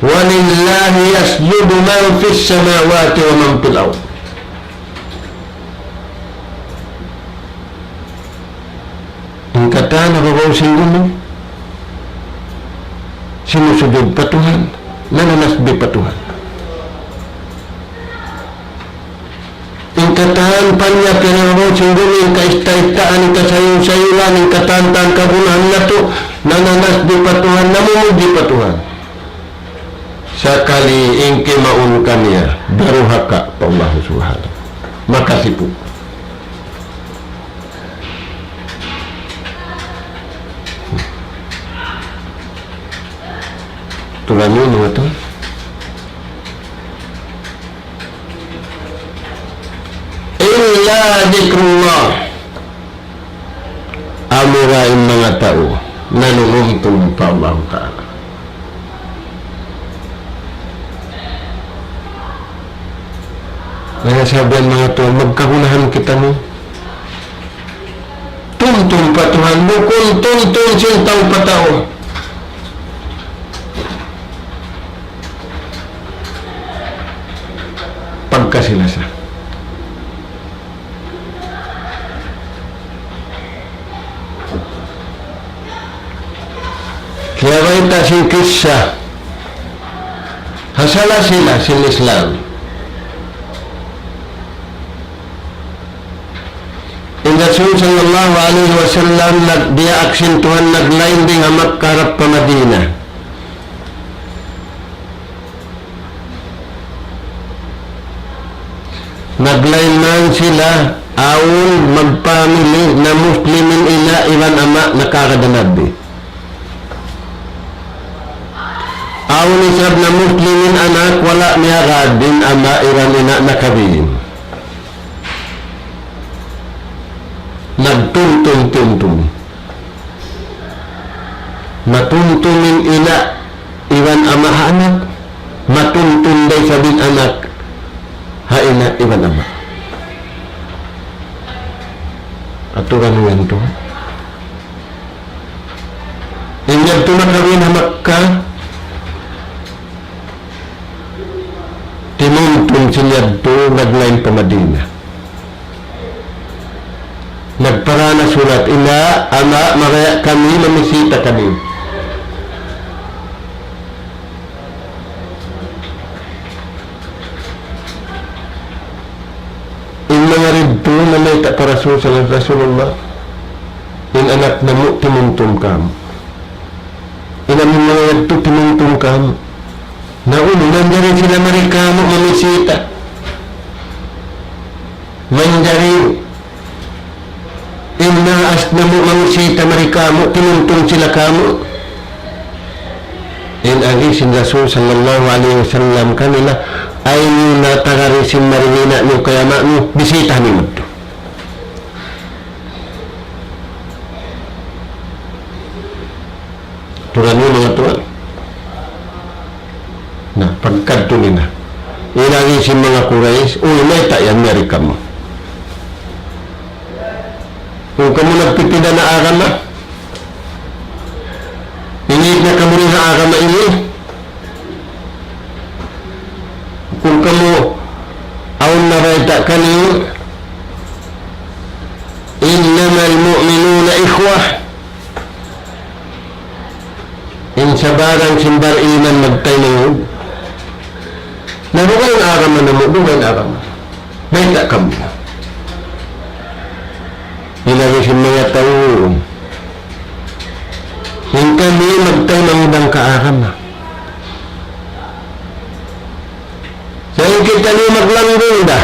ولله يسجد من في السماوات ومن في الأرض. In katan ha babaw sin gumi, simusujud pa Tuhan, nananasbih pa Tuhan. In katan panyap ha babaw sin gumi, in kaista-istaan, in kasayul-sayulan, in katan-katan kagunahan natu', nananasbih pa Tuhan, namumudji pa Tuhan. Sakali in kimaun kaniya, daruhaka pa Allah Subhanahu. Makasipu'. Tulan ini, manga tuwan. إلا ذكر الله. Amura in manga tau nanunumtum pa Allahu Ta'ala. Kaya sabihan manga tau, magkagunahan kitaniyu. Tumtum pa Tuhan, bukun tumtum sin tau pa tau. Nabayta' sin kissa ha sala-sala sin Islam. In Rasul sallallahu alayhi wasallam nagdiyaak sin Tuhan, naglain dayn ha Makkah harap pa Madinah. Naglain man sila, awn magpamili na Muslim in ina' iban ama' nakakadanabi. Awn isab na Muslim in anak wala' miyagad in ama' iban ina' nakabin. Nagtumtum-tumtum. Matumtum in ina' iban ama' ha anak. Matumtum da isab in anak ha ina' iban ama'. Aturan yan tu. In yadtu nakawin ha Makkah, timumtum sin yadtu naglain pa Madinah. Nagpara na sulat, "Ina', ama', mabaya' kami mamisita kaniyu." In manga yadtu namayta' pa Rasul sallallahu alayhi wasallam, "Rasulullah, in anak namu' timumtum kamu'." In amu manga yadtu timumtum kamu'. Na unu, manjari sila mari kamu' mamisita. Manjari in maas namu' mamisita mari kamu', timumtum sila kamu'. In agi sin Rasul sallallahu alayhi wasallam kanila, "Ayaw niyu na tagari sin mari in ina' niyu kay ama' niyu, bisita niyu madtu." Turan niyu manga tuwan. Na, pagkadtu nila. In agi sin manga Quraysh, "Uy, mayta' yan, mari kamu'. Bang kamu nagpipinda na agama, ingit na kamu dayn ha agama ini. Bang kamu awn nabayta' kaniyu, إنما المؤمنون إخوة." In sabarang sin bar-iman magtaymanghud. Na dugaing agama namu', dugaing agama. Mayta' kamu. In agi sin manga tau, in kami magtaymanghud hangka agama. Sa' in kitaniyu maglanggung da.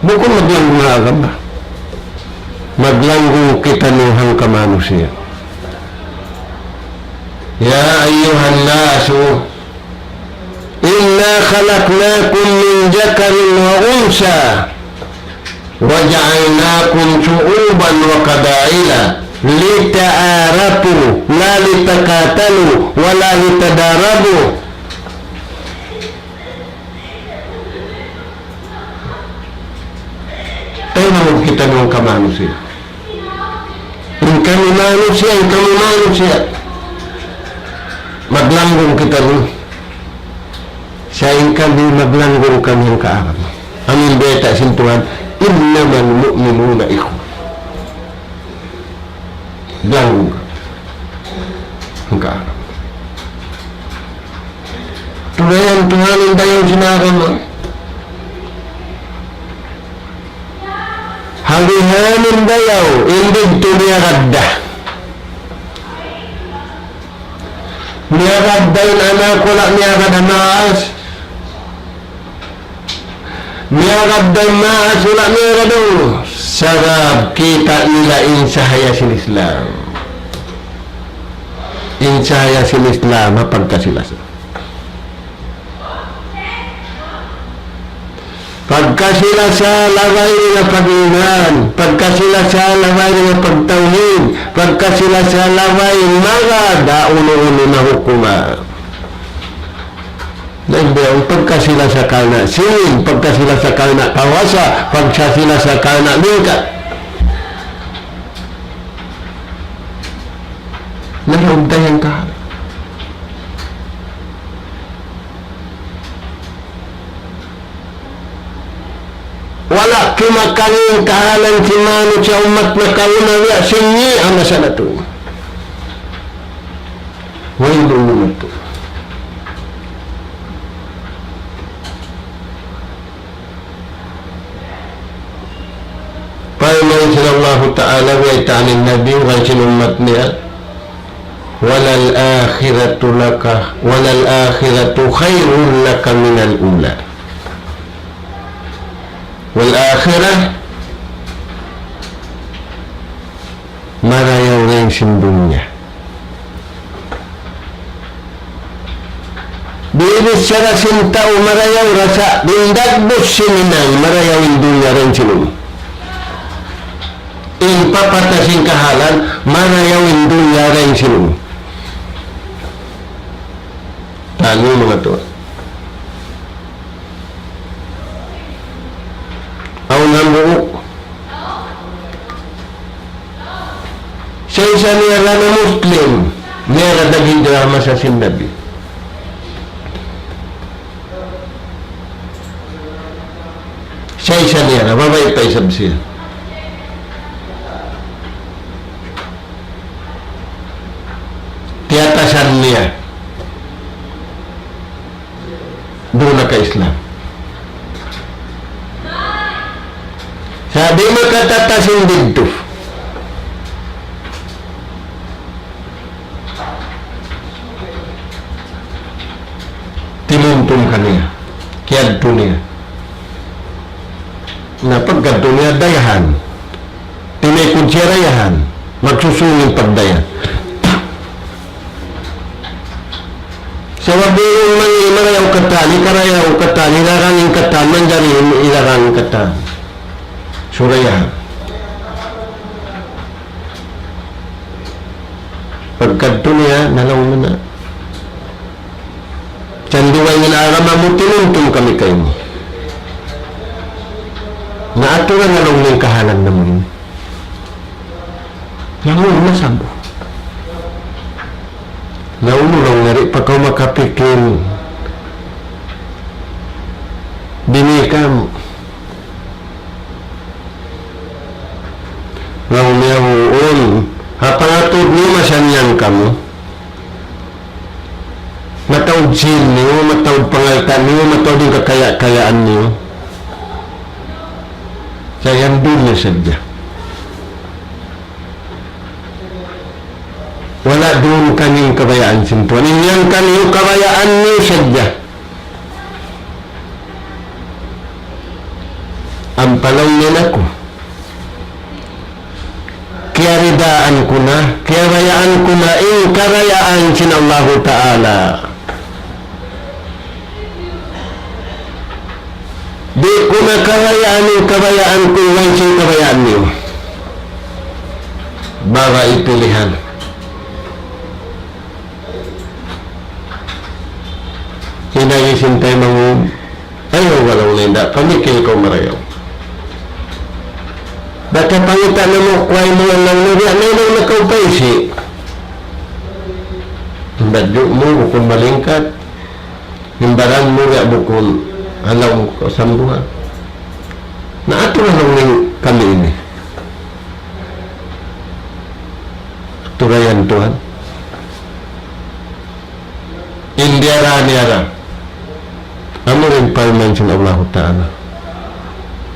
Bukun maglanggung ha agama. Maglanggung kitaniyu hangka manusiya'. يا أيها الناس إنا خلقناكم من ذكر وأنثى وجعلناكم شعوبا وقبائل لتعارفوا لا لتقاتلوا ولا لتدابروا. Taymanghud kitaniyu hangka manusiya'. In kami manusiya', in kami manusiya'. Maglanggung kitaniyu. Sa' in kami maglanggung kami hangka agama. Amu in bayta' sin Tuhan, إنما المؤمنون إخوة. Langgung kami hangka agama. Tulayan Tuhan in dayaw sin agama. Halihan in dayaw, in didtu miyagad da. Miyagad da in anak, wala' miyagad ha maas. Miyagad da in maas, wala' miyagad ha unu. Sabab kita' nila in sahaya sin Islam. In sahaya sin Islam, ha pagkasi-lasa. Pagkasi-lasa labay dayn ha pag-iman, pagkasi-lasa labay dayn ha pagtawhid, pagkasi-lasa labay magad ha unu-unu na hukuman. Dayn ha pagkasi-lasa karna' sīn, pagkasi-lasa karna' kawasa, pagkasi-lasa karna' lingkat. Nalugay in kahalan. Wala' kimakani in kahalan sin manusiya' ummat nakauna biya' sin ini ha masa natu'. Way lumat. Parman sin Allahu Ta'ala, way ta'an in Nabi, way sin ummat niya, وللآخرة لك، وللآخرة خير لك من الأولى. والآخرة, marayaw dayn sin dunya. Bichara sin tau marayaw, rasa dindag bus sin hinang, marayaw in dunya dayn sin unu. In papata sin kahalan, marayaw in dunya dayn sin unu. Tanu manga tuwan. Awn hambuuk. Sa' isa niya ra na Muslim, niya ra daghidra masa sin Nabi. Sa' isa niya ra, babai pa isab siya. Tiyatasan niya. Duun na ka Islam. Sa' di' makatatas in didtu. Timumtum kaniya. Kiyadtu niya. Na pagkadtu niya dayahan. Timaykud siya dayahan. Magsusūng in pagdayahan. Sabab duun man in marayaw katan, hikarayaw katan, hilarang in katan, manjari hilarang in katan. Surayahan. Pagkadtu niya, nalaung na. Sa' duwa in agama mu, timumtum kami kaymu. Na atu ra nalaung in kahalan namu' ini. Laung na sabu. Laung na, laung na, di' pa kaw makapikil. Bini kamu. Laung niya, huun. Ha pangatud niyu, masannyang kamu. Mataud sin niyu, mataud pangalta' niyu, mataud in kakaya-kayaan niyu. Sa' yan dunya sadja. Wala' duun kaniyu kabayaan sin Tuhan. In yan kaniyu kabayaan niyu sadja. Ampa laung niya aku, kiyaridaan ku na, kiyabayaan ku na in kabayaan sin Allahu Ta'ala. Di' ku na kabayaan in kabayaan ku iban sin kabayaan niyu. Babai pilihan. Hinang sin taymanghud, ayaw, wala' na inda', pamikil kaw marayaw. Bat ha pangita' namu' kuway mu laung niya, biya' na in laung na kaw paisi'. In badju' mu bukun malingkat, in baran mu biya' bukun alaw mu kasambuhan. Na atu na laung niya kami ini. Turayan Tuhan. In diyara niya ra. Amu in parman sin Allahu Ta'ala.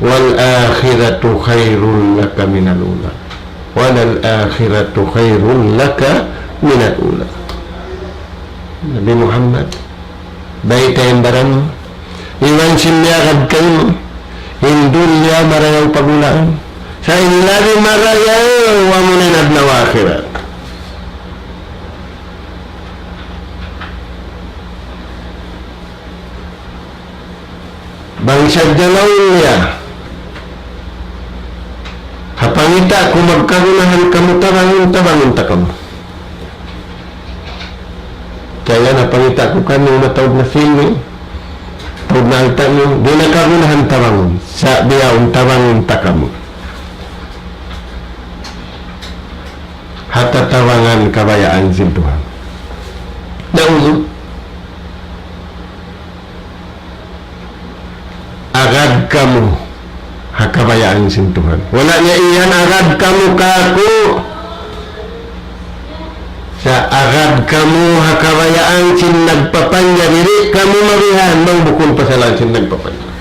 والآخرة خير لك من الأولى. وللآخرة خير لك من الأولى. Nabi Muhammad, baytai in baran mu. Iban sin miyagad kaymu. In dunya marayaw pagulaan. Sa' in labi marayaw, amuna in adlaw akhirat. Bang sadja laung niya, ha pangita' ku magkagunahan kamu, tabangun, tabangun ta kamu. Kaya na pangita' ku kaniyu mataud na sin niyu, taud na alta' niyu, di' na kagunahan tabangun, sa' bihaun tabangun ta kamu. Ha tatabangan kabayaan sin Tuhan. Na unu? Agad kamu ha kabayaan sin Tuhan. Wala' niya iyan agad kamu kāku'. Sa' agad kamu ha kabayaan sin nagpapanjari, di' kamu mabihan bang bukun pasalan sin nagpapanjari.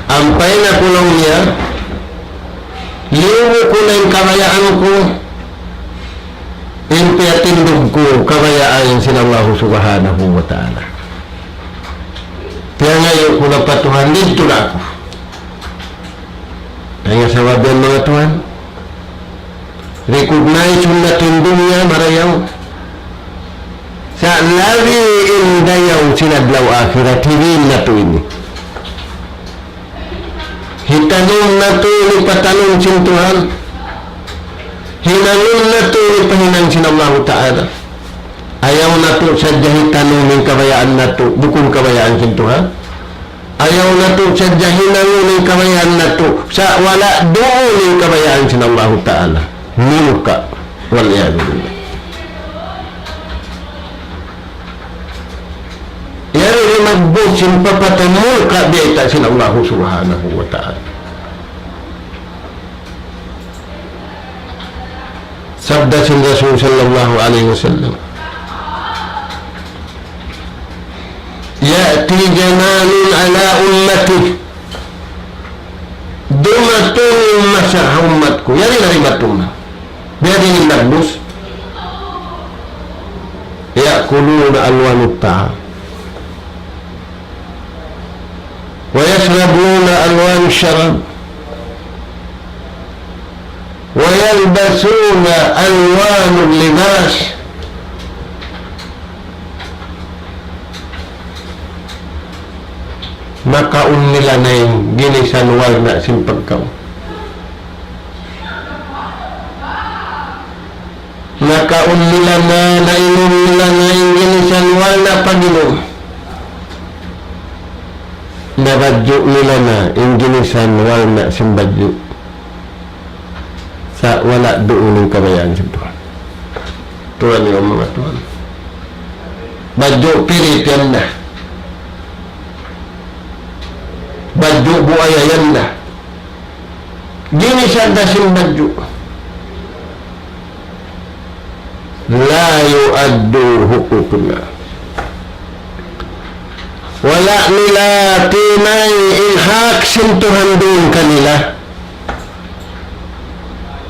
Ampa in aku laung niya, liyubu ku na in kabayaan ku, in piyatindug ku kabayaan sin Allah Subhanahu wa Ta'ala. Piyangayu' ku na pa Tuhan, didtu na aku. Hangkan sabab yan, manga tuwan, recognize natu' in dunya marayaw. Sa' labi in dayaw sin adlaw akhirat, hinangun natu' ini. Hitanum natu' ini pa tanum sin Tuhan. Hinangun natu' ini pa hinang sin Allahu Ta'ala. Ayaw natu' sadja hitanum in kabayaan natu', bukun kabayaan sin Tuhan. Ayaw natu' sadja hinangun in kabayaan natu', sa' wala' duun in kabayaan sin Allahu Ta'ala. Murka'. Wal iyadhu billah. Yari in magbus sin papatay, murka' biyayta' sin Allahu Subhanahu wa Ta'ala. Sabda sin Rasul sallallahu alayhi wasallam, يأتي زمان على أمتي. Dumatung masa ha ummat ku. Yari na dumatung na. Biya' diin in nagbus? يأكلون ألوان الطعام ويشربون ألوان الشراب ويلبسون ألوان اللباس. Makaun nila na in ginisan warna' sin pagkaun. Nakaun nila na, nainum nila na in ginisan warna' pag-inum. Nabadju' nila na in ginisan warna' sin badju'. Sa' wala' duun in kabayaan sin Tuhan. Tuwan niyu manga tuwan. Badju' pirit yan na. Badju' buaya yan na. Ginisan da sin badju'. لا يؤدوا حقوقنا. Wala' nila timay in hak sin Tuhan duun kanila.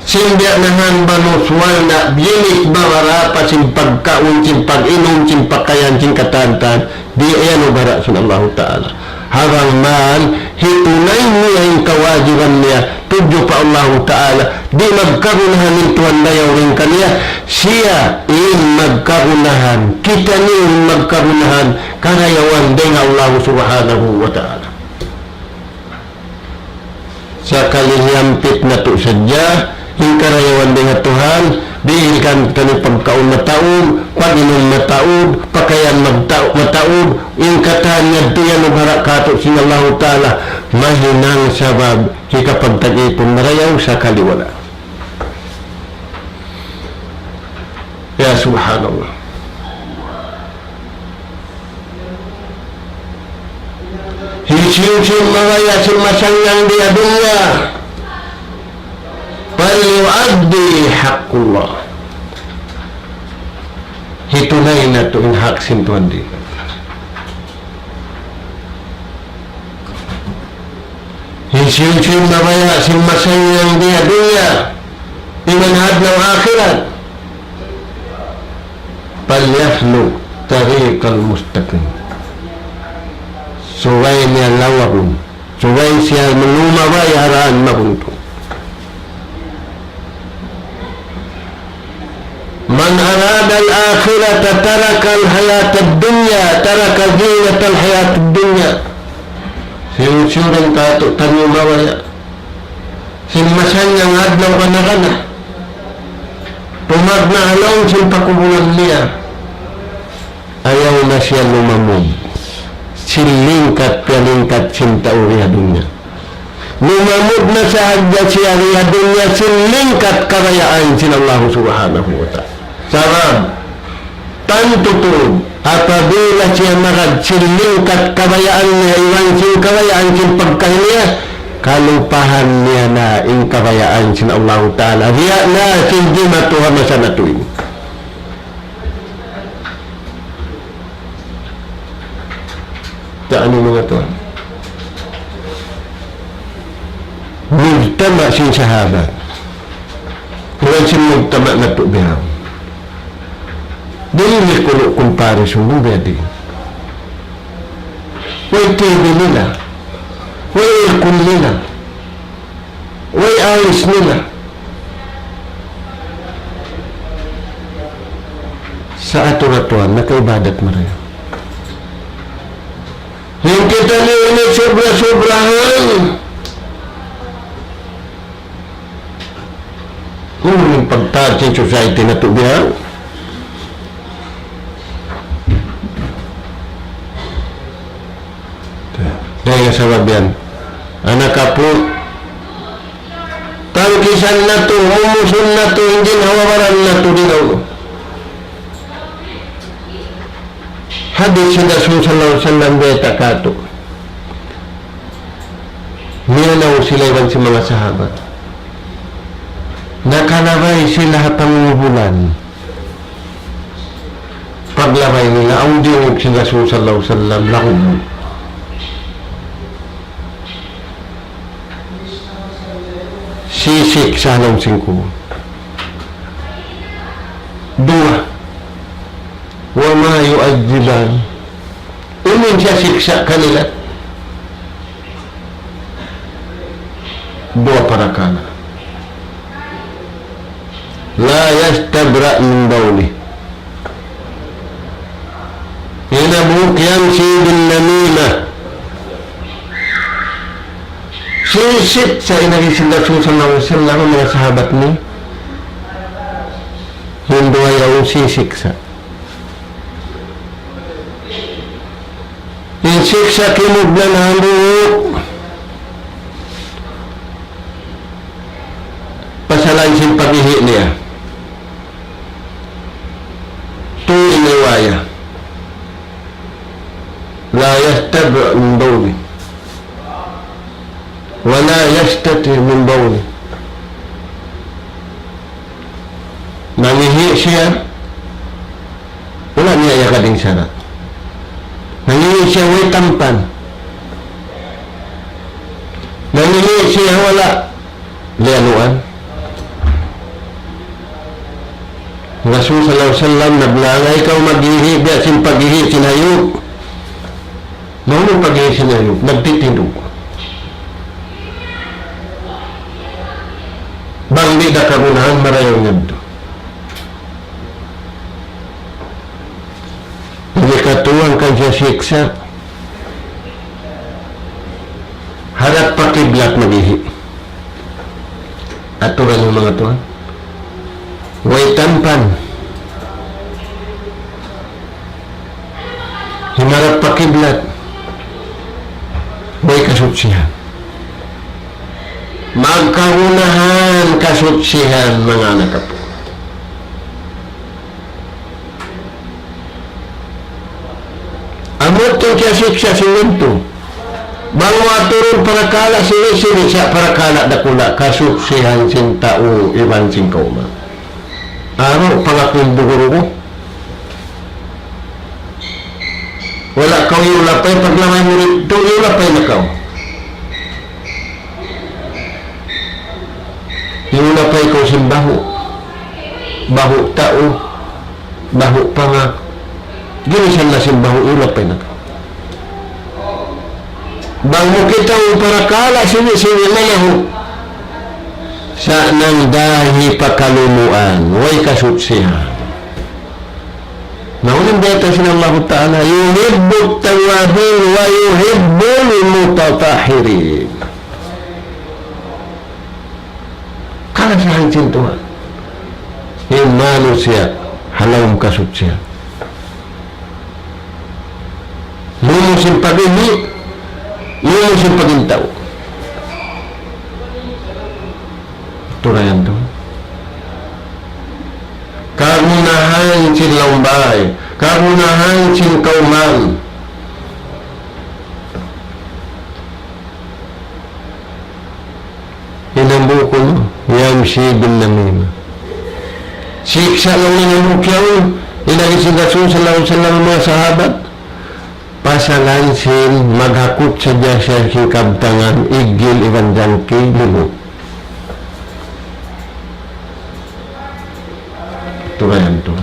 Sin biya' na han banus warna' bilik babara pa sin pagkaun, sin pag-inum, sin pakayan, sin katan-katan. Di' yan ubara' sin Allahu Ta'ala. Hangkan man, hitunay niya in kawajiban niya, tudju pa Allahu Ta'ala, di' magkagunahan in Tuhan dayaw dayn kaniya, siya in magkagunahan, kitaniyu in magkagunahan, karayawan dayn ha Allahu Subhanahu wa Ta'ala. Sakali hiyampit natu' sadja in karayawan dayn ha Tuhan, dihil kan kitaniyu pagkaun mataud, pag-inum mataud, pakayan magta-, mataud, in katan yadtu yan ubara' kātu' sin Allahu Ta'ala, mahinang sabab hikapagtag-ipun marayaw sakali wala'. Ya subhanallah. Hisiyu-siyu mabaya' sin masannang di ha dunya, فليؤد حق الله. Hitunay natu' in hak sin Tuhan di. Hisiyu-siyu mabaya' sin masannang di ha dunya, iban ha adlaw akhirat, فليسلك الطريق المستقيم. Subay niya lawagun. Subay siya lumabay ha dān mabuntul. من أراد الآخرة ترك الحياة الدنيا، ترك زينة الحياة الدنيا. Hisiyu-siyu dayn kātu'niyu mabaya' sin masannang adlaw kana-kana, tumagna' ha lawm sin pakubulan niya, ayaw na siya lumamud sin lingkat piyalingkat sin tau di ha dunya. Lumamud na sadja siya di ha dunya sin lingkat kabayaan sin Allah Subhanahu wa Ta'ala. Sabab, tantu tuud, apabila siya magad sin lingkat kabayaan niya iban sin kabayaan sin pagkahi niya, Kalupahan niya na in kabayaan sin Allahu Ta'ala. Diya na sin jimatu ha masa natu' ini. Ta'ani manga tuwan. Mujtama' sin sahabat. Iban sin mujtama' natu' bihaun. Di' ini kunu' kumpare sumbu biyadi. Way T V nila. Way aircon nila. Way ayis nila. Sa' atur-aturan, nakaibadat marayaw. In kitaniyu ini sobra-sobrahan. Unu in pagtaas sin society natu' biya'? Dayn ha sabab yan, anak apu', tangkisan natu', mumusun natu', in ginhawa-baran natu' di' na unu. Hadith sin Rasul sallallahu alayhi wasallam bayta' kātu'. Miyanaw sila iban sin manga sahabat. Nakalabay sila ha pangubulan. Paglabay nila, awn diyungug sin Rasul sallallahu alayhi wasallam, laung. Sisiksa' laung sin kubul. Duwa. وما يعذبان. Unu in siyasiksa' kanila? Duwa parakala'. لا يستبرأ من بوله. Hinabuuk yan sin namimah. Sisiksa' in Rasul sallallahu alayhi wasallam, manga sahabat niya. Hinduwa yaun sisiksa'. In siksa' kimugdan hambuuk, pasalan sin pag-ihi' niya. Tuud in riwaya, لا يستبرأ من بوله ولا يستتر من بوله. Mangihi' siya, wala' niya iyagad in sarat. Mangihi' siya way tampan. Mangihi' siya wala' liyanuan. Rasul sallallahu alayhi wasallam naglangay kaw mag-ihi' biya' sin pag-ihi' sin hayup. Maunu pag-ihi' sin hayup, nagtitindug. Bang di' da kagunahan, marayaw niya yadtu. Ini katuwang kan siya siksa'. Harap pa kiblat mag-ihi'. Aturan in manga tuwan. Way tampan. Himarap pa kiblat. Way kasutsihan. Magkagunahan kasutsihan, manga anak apu'. Amu tuud in kiyasiksa' sin yadtu. Bang mu aturun parakala' sini-sini, sa' parakala' dakula', kasuksihan sin tau iban sin kawman. Amu, pangakun dugurugu. Wala' kaw iyulapay, paglabay mu didtu, iyulapay na kaw. Iyulapay kaw sin bahu'. Bahu' tau, bahu' panga. Ginisan na sin bahu', iyulapay na kaw. Bang mu kitaun parakala' sini-sini, malahu. Sa' nang dahi pa kalumuan, way kasutsihan. Na unu in bayta' sin Allahu Ta'ala, يحب التوابين ويحب المتطهرين. Kalasahan sin Tuhan in manusiya' ha lawm kasutsihan. Lumus in pag-ihi', lumus in pagintau. Turayan tu. Kagunahan sin lawm bay, kagunahan sin kawman. يمشي بالنميمة. Siksa' laung niya in hambuuk yaun, in agi sin Rasul sallallahu alayhi wasallam, manga sahabat, pasalan sin maghakut sadja siya sin kabtangan, iggil iban jangki, limu'. Turayan tu.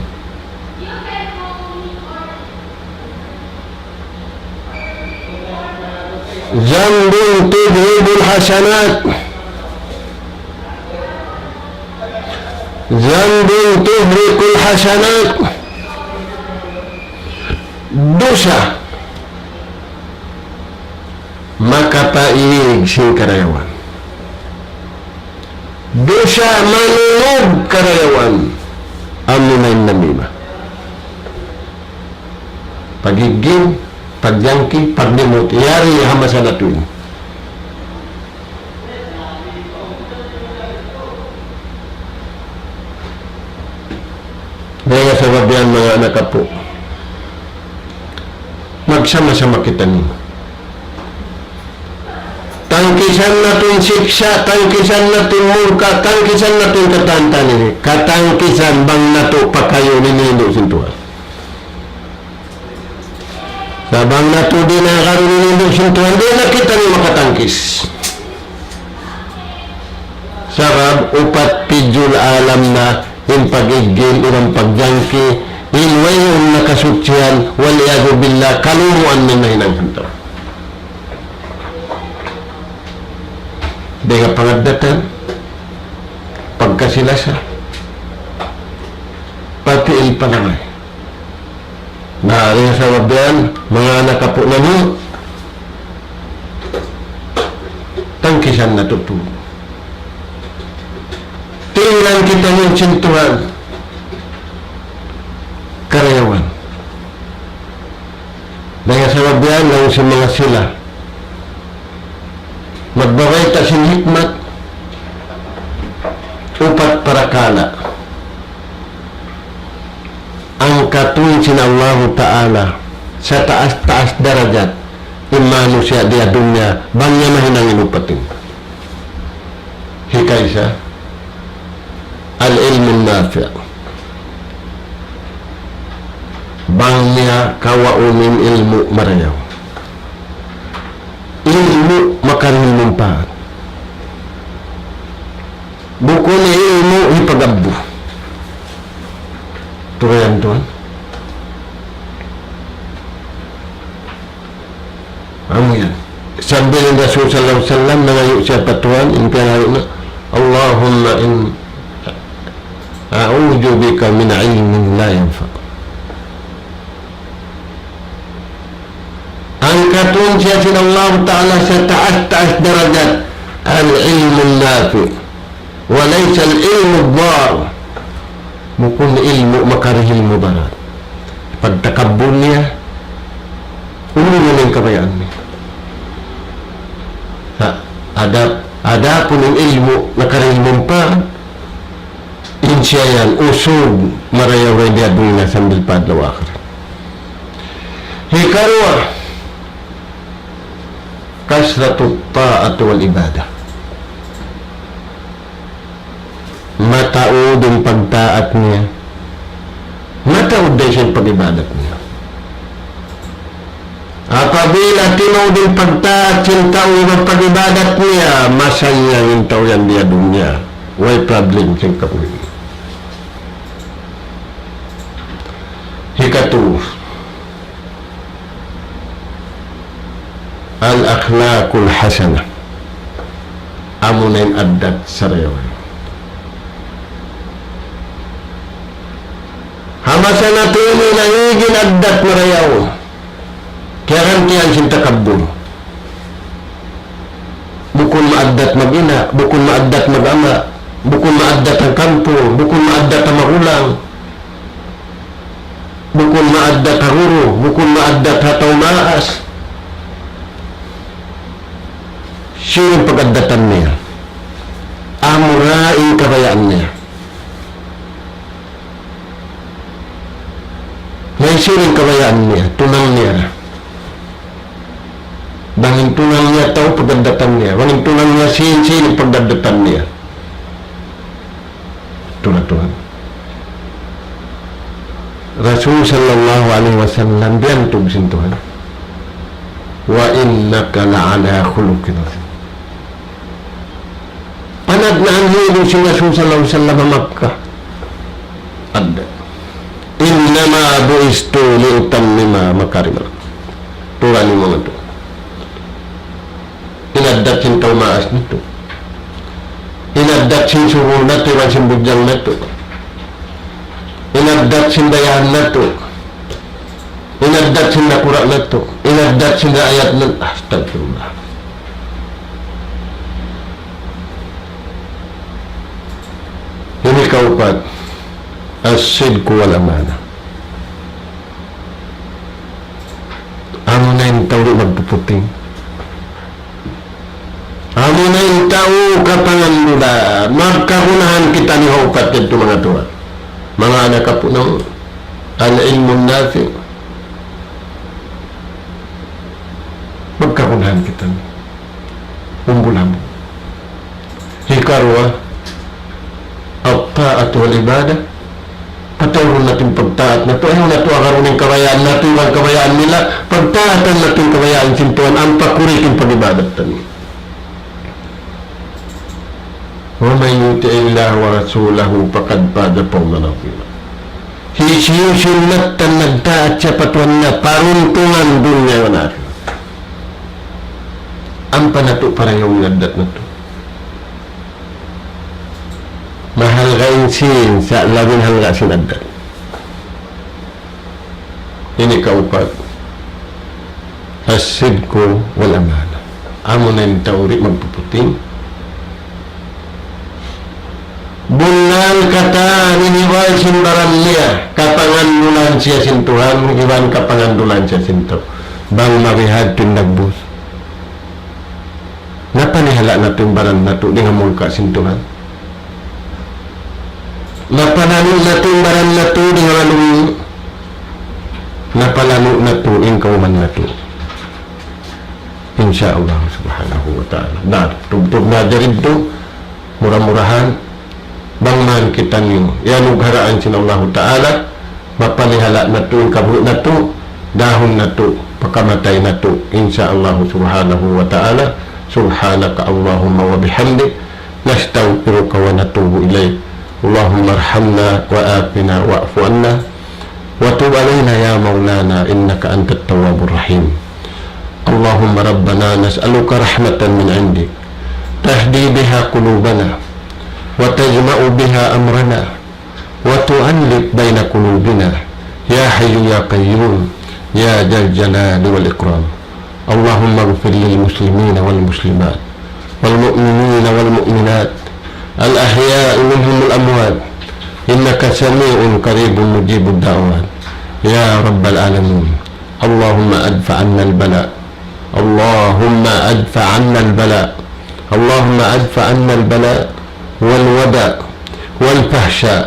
ذنب تذهب الحسنات. ذنب تحرق الحسنات. Dusa makapaig sin karayawan. Dusa manunug karayawan. Amuna in namimah. Pag-iggil, pagjangki, paglimu', yari ha masa natu' ini. Dayn ha sabab yan, manga anak apu', magsama-sama kitaniyu. Tangkisan natu' in siksa', tangkisan natu' in murka, tangkisan natu' in katan-katan ini. Katangkisan bang natu' pakayun in hindu' sin Tuhan. Sa' bang natu' di' na karu in hindu' sin Tuhan, di' na kitaniyu makatangkis. Sabab upat pidjul alam na in pag-iggil, in pagjangki, in wayruun na kasuchihan, والعياذ بالله, kalumuan na in nahinang sin tau. Dayn ha pangaddatan, pagkasi-lasa, pati in palangay. Na, dayn ha sabab yan, manga anak apu' namu', tangkisan natu' tuud. Tinginan kitaniyu sin Tuhan karayawan. Dayn ha sabab yan, laung sin manga sila, magbabayta' sin hikmat, upat parakala'. Angkatun sin Allahu Ta'ala sataas-taas darajat in manusiya' di ha dunya, bang niya mahinang in upat ini. Hikaisa, العلم النافع. Bang niya kawaun in ilmu' marayaw. Ilmu' makarihil manpaat. Bukun ilmu' hipag-abbu. Turayan tuwan. Amu yan. Sambil in Rasul sallallahu alayhi wasallam nangayu' siya pa Tuhan, in piyanayu' niya, اللهم إن أعوذ بك من علم لا ينفع. Angkatun siya sin Allah Ta'ala sataas-taas darajat, العلم النافع وليس العلم الضار. Bukun ilmu' makarihil mudarat. Pagtakabbul niya, unu na in kabayaan niya. Ha, adap-, adapun in ilmu' nakarihil manpaat, in siya yan usug marayaw-rayaw di ha dunya sambil pa adlaw akhirat. Hikaruwa, كثرة الطاعة والعبادة. Mataud in pagtaat niya. Mataud da isab in pag-ibadat niya. Apabila timaud in pagtaat sin tau iban pag-ibadat niya, masannyang in tau yan di ha dunya. Way problem sin kabuhi'. Hikatu, الأخلاق الحسنة. Amuna in addat sarayaw. Ha masa natu' ini, nangig in addat marayaw. Kiyagantian sin takabbul. Bukun maaddat mag-ina', bukun maaddat mag-ama', bukun maaddat ha kampu, bukun maaddat ha magulang, bukun maaddat ha guru, bukun maaddat ha tau maas. Hisiyu in pag-addatan niya? Amura in kabayaan niya. Na hisiyu in kabayaan niya, tunang niya. Bang in tunang niya tau, pag-addatan niya. Bang in tunang niya sīn, sīn in pag-addatan niya. Tuhan, Tuhan. Rasul sallallahu alayhi wasallam biyantug sin Tuhan. وإنك لعلى خلق عظيم. Panagnaan hilu sin Rasul sallallahu alayhi wasallam ha Makkah. Adda. إنما بعثت لأتمم مكارم الأخلاق. Turan ni manga tu. In addat sin tau maas natu'. In addat sin suhul natu' iban sin budjang natu'. In addat sin dayahan natu'. In addat sin nakura' natu'. In addat sin raayat natu'. Astagfirullah. Ini kaupat. الصدق والأمانة. Amuna in tau di' magpuputing. Amuna in tau kapangandulan. Magkagunahan kita ini ha upat yadtu manga tuwan. Manga anak apu' namu'. العلم النافع. Magkagunahan kita ini. Umbul hambuuk. Hikaruwa, الطاعة والعبادة. Pataurun natu' in pagtaat natu'. Ayaw natu' agarun in kabayaan natu' iban kabayaan nila. Pagtaatan natu' in kabayaan sin Tuhan, ampa kurik in pag-ibadat taniyu. ومن يطع الله ورسوله فقد فاز فوزا عظيما. Hisiyu-siyu in nagtaat siya pa Tuhan niya, paruntungan dunya iban akhirat. Ampa natu' parayawun in addat natu'. Mahalga' in sīn, sa' labi mahalga' sin addat. Ini kaupat. الصدق والأمانة. Amuna in tau di' magpuputing. Bunnal katan ini way sin baran niya, kapangandulan siya sin Tuhan, iban kapangandulan siya sin tau. Bang mabihadtu in dagbus. Napanihala' natu' in baran natu' dayn ha murka' sin Tuhan. Napalanu' natu' in baran natu' dayn ha malung. Napalanu' natu' in kawman natu'. Insya Allah subhanahu wa ta'ala. Na, tubtub na jari tu, mura-murahan, bang man kitaniyu iyanugharaan sin Allahu Ta'ala, mapanihala' natu' in kabuhi' natu', dahun natu', pakamatay natu', insya Allah subhanahu wa ta'ala. سبحانك اللهم وبحمدك، نستغفرك ونتوب إليك. اللهم ارحمنا وعافنا واعف عنا وتب علينا يا مولانا إنك أنت التواب الرحيم. اللهم ربنا نسألك رحمة من عندك تهدي بها قلوبنا وتجمع بها أمرنا وتؤلف بين قلوبنا يا حي يا قيوم يا ذا الجلال والإكرام. اللهم اغفر للمسلمين والمسلمات والمؤمنين والمؤمنات الأحياء منهم والأموات إنك سميع قريب مجيب الدعوات يا رب العالمين. اللهم ادفع عنا البلاء. اللهم ادفع عنا البلاء. اللهم ادفع عنا البلاء والوباء والفحشاء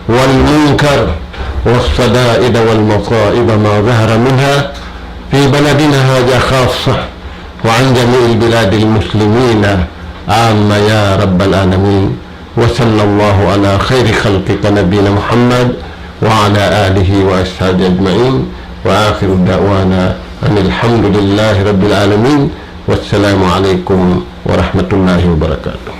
والمنكر والشدائد والمصائب ما ظهر منها في بلدنا هذا خاصة وعن جميع البلاد المسلمين عامة يا رب العالمين. وصلى الله على خير خلقك نبينا محمد وعلى آله وأصحابه أجمعين. وآخر دعوانا أن الحمد لله رب العالمين. والسلام عليكم ورحمة الله وبركاته.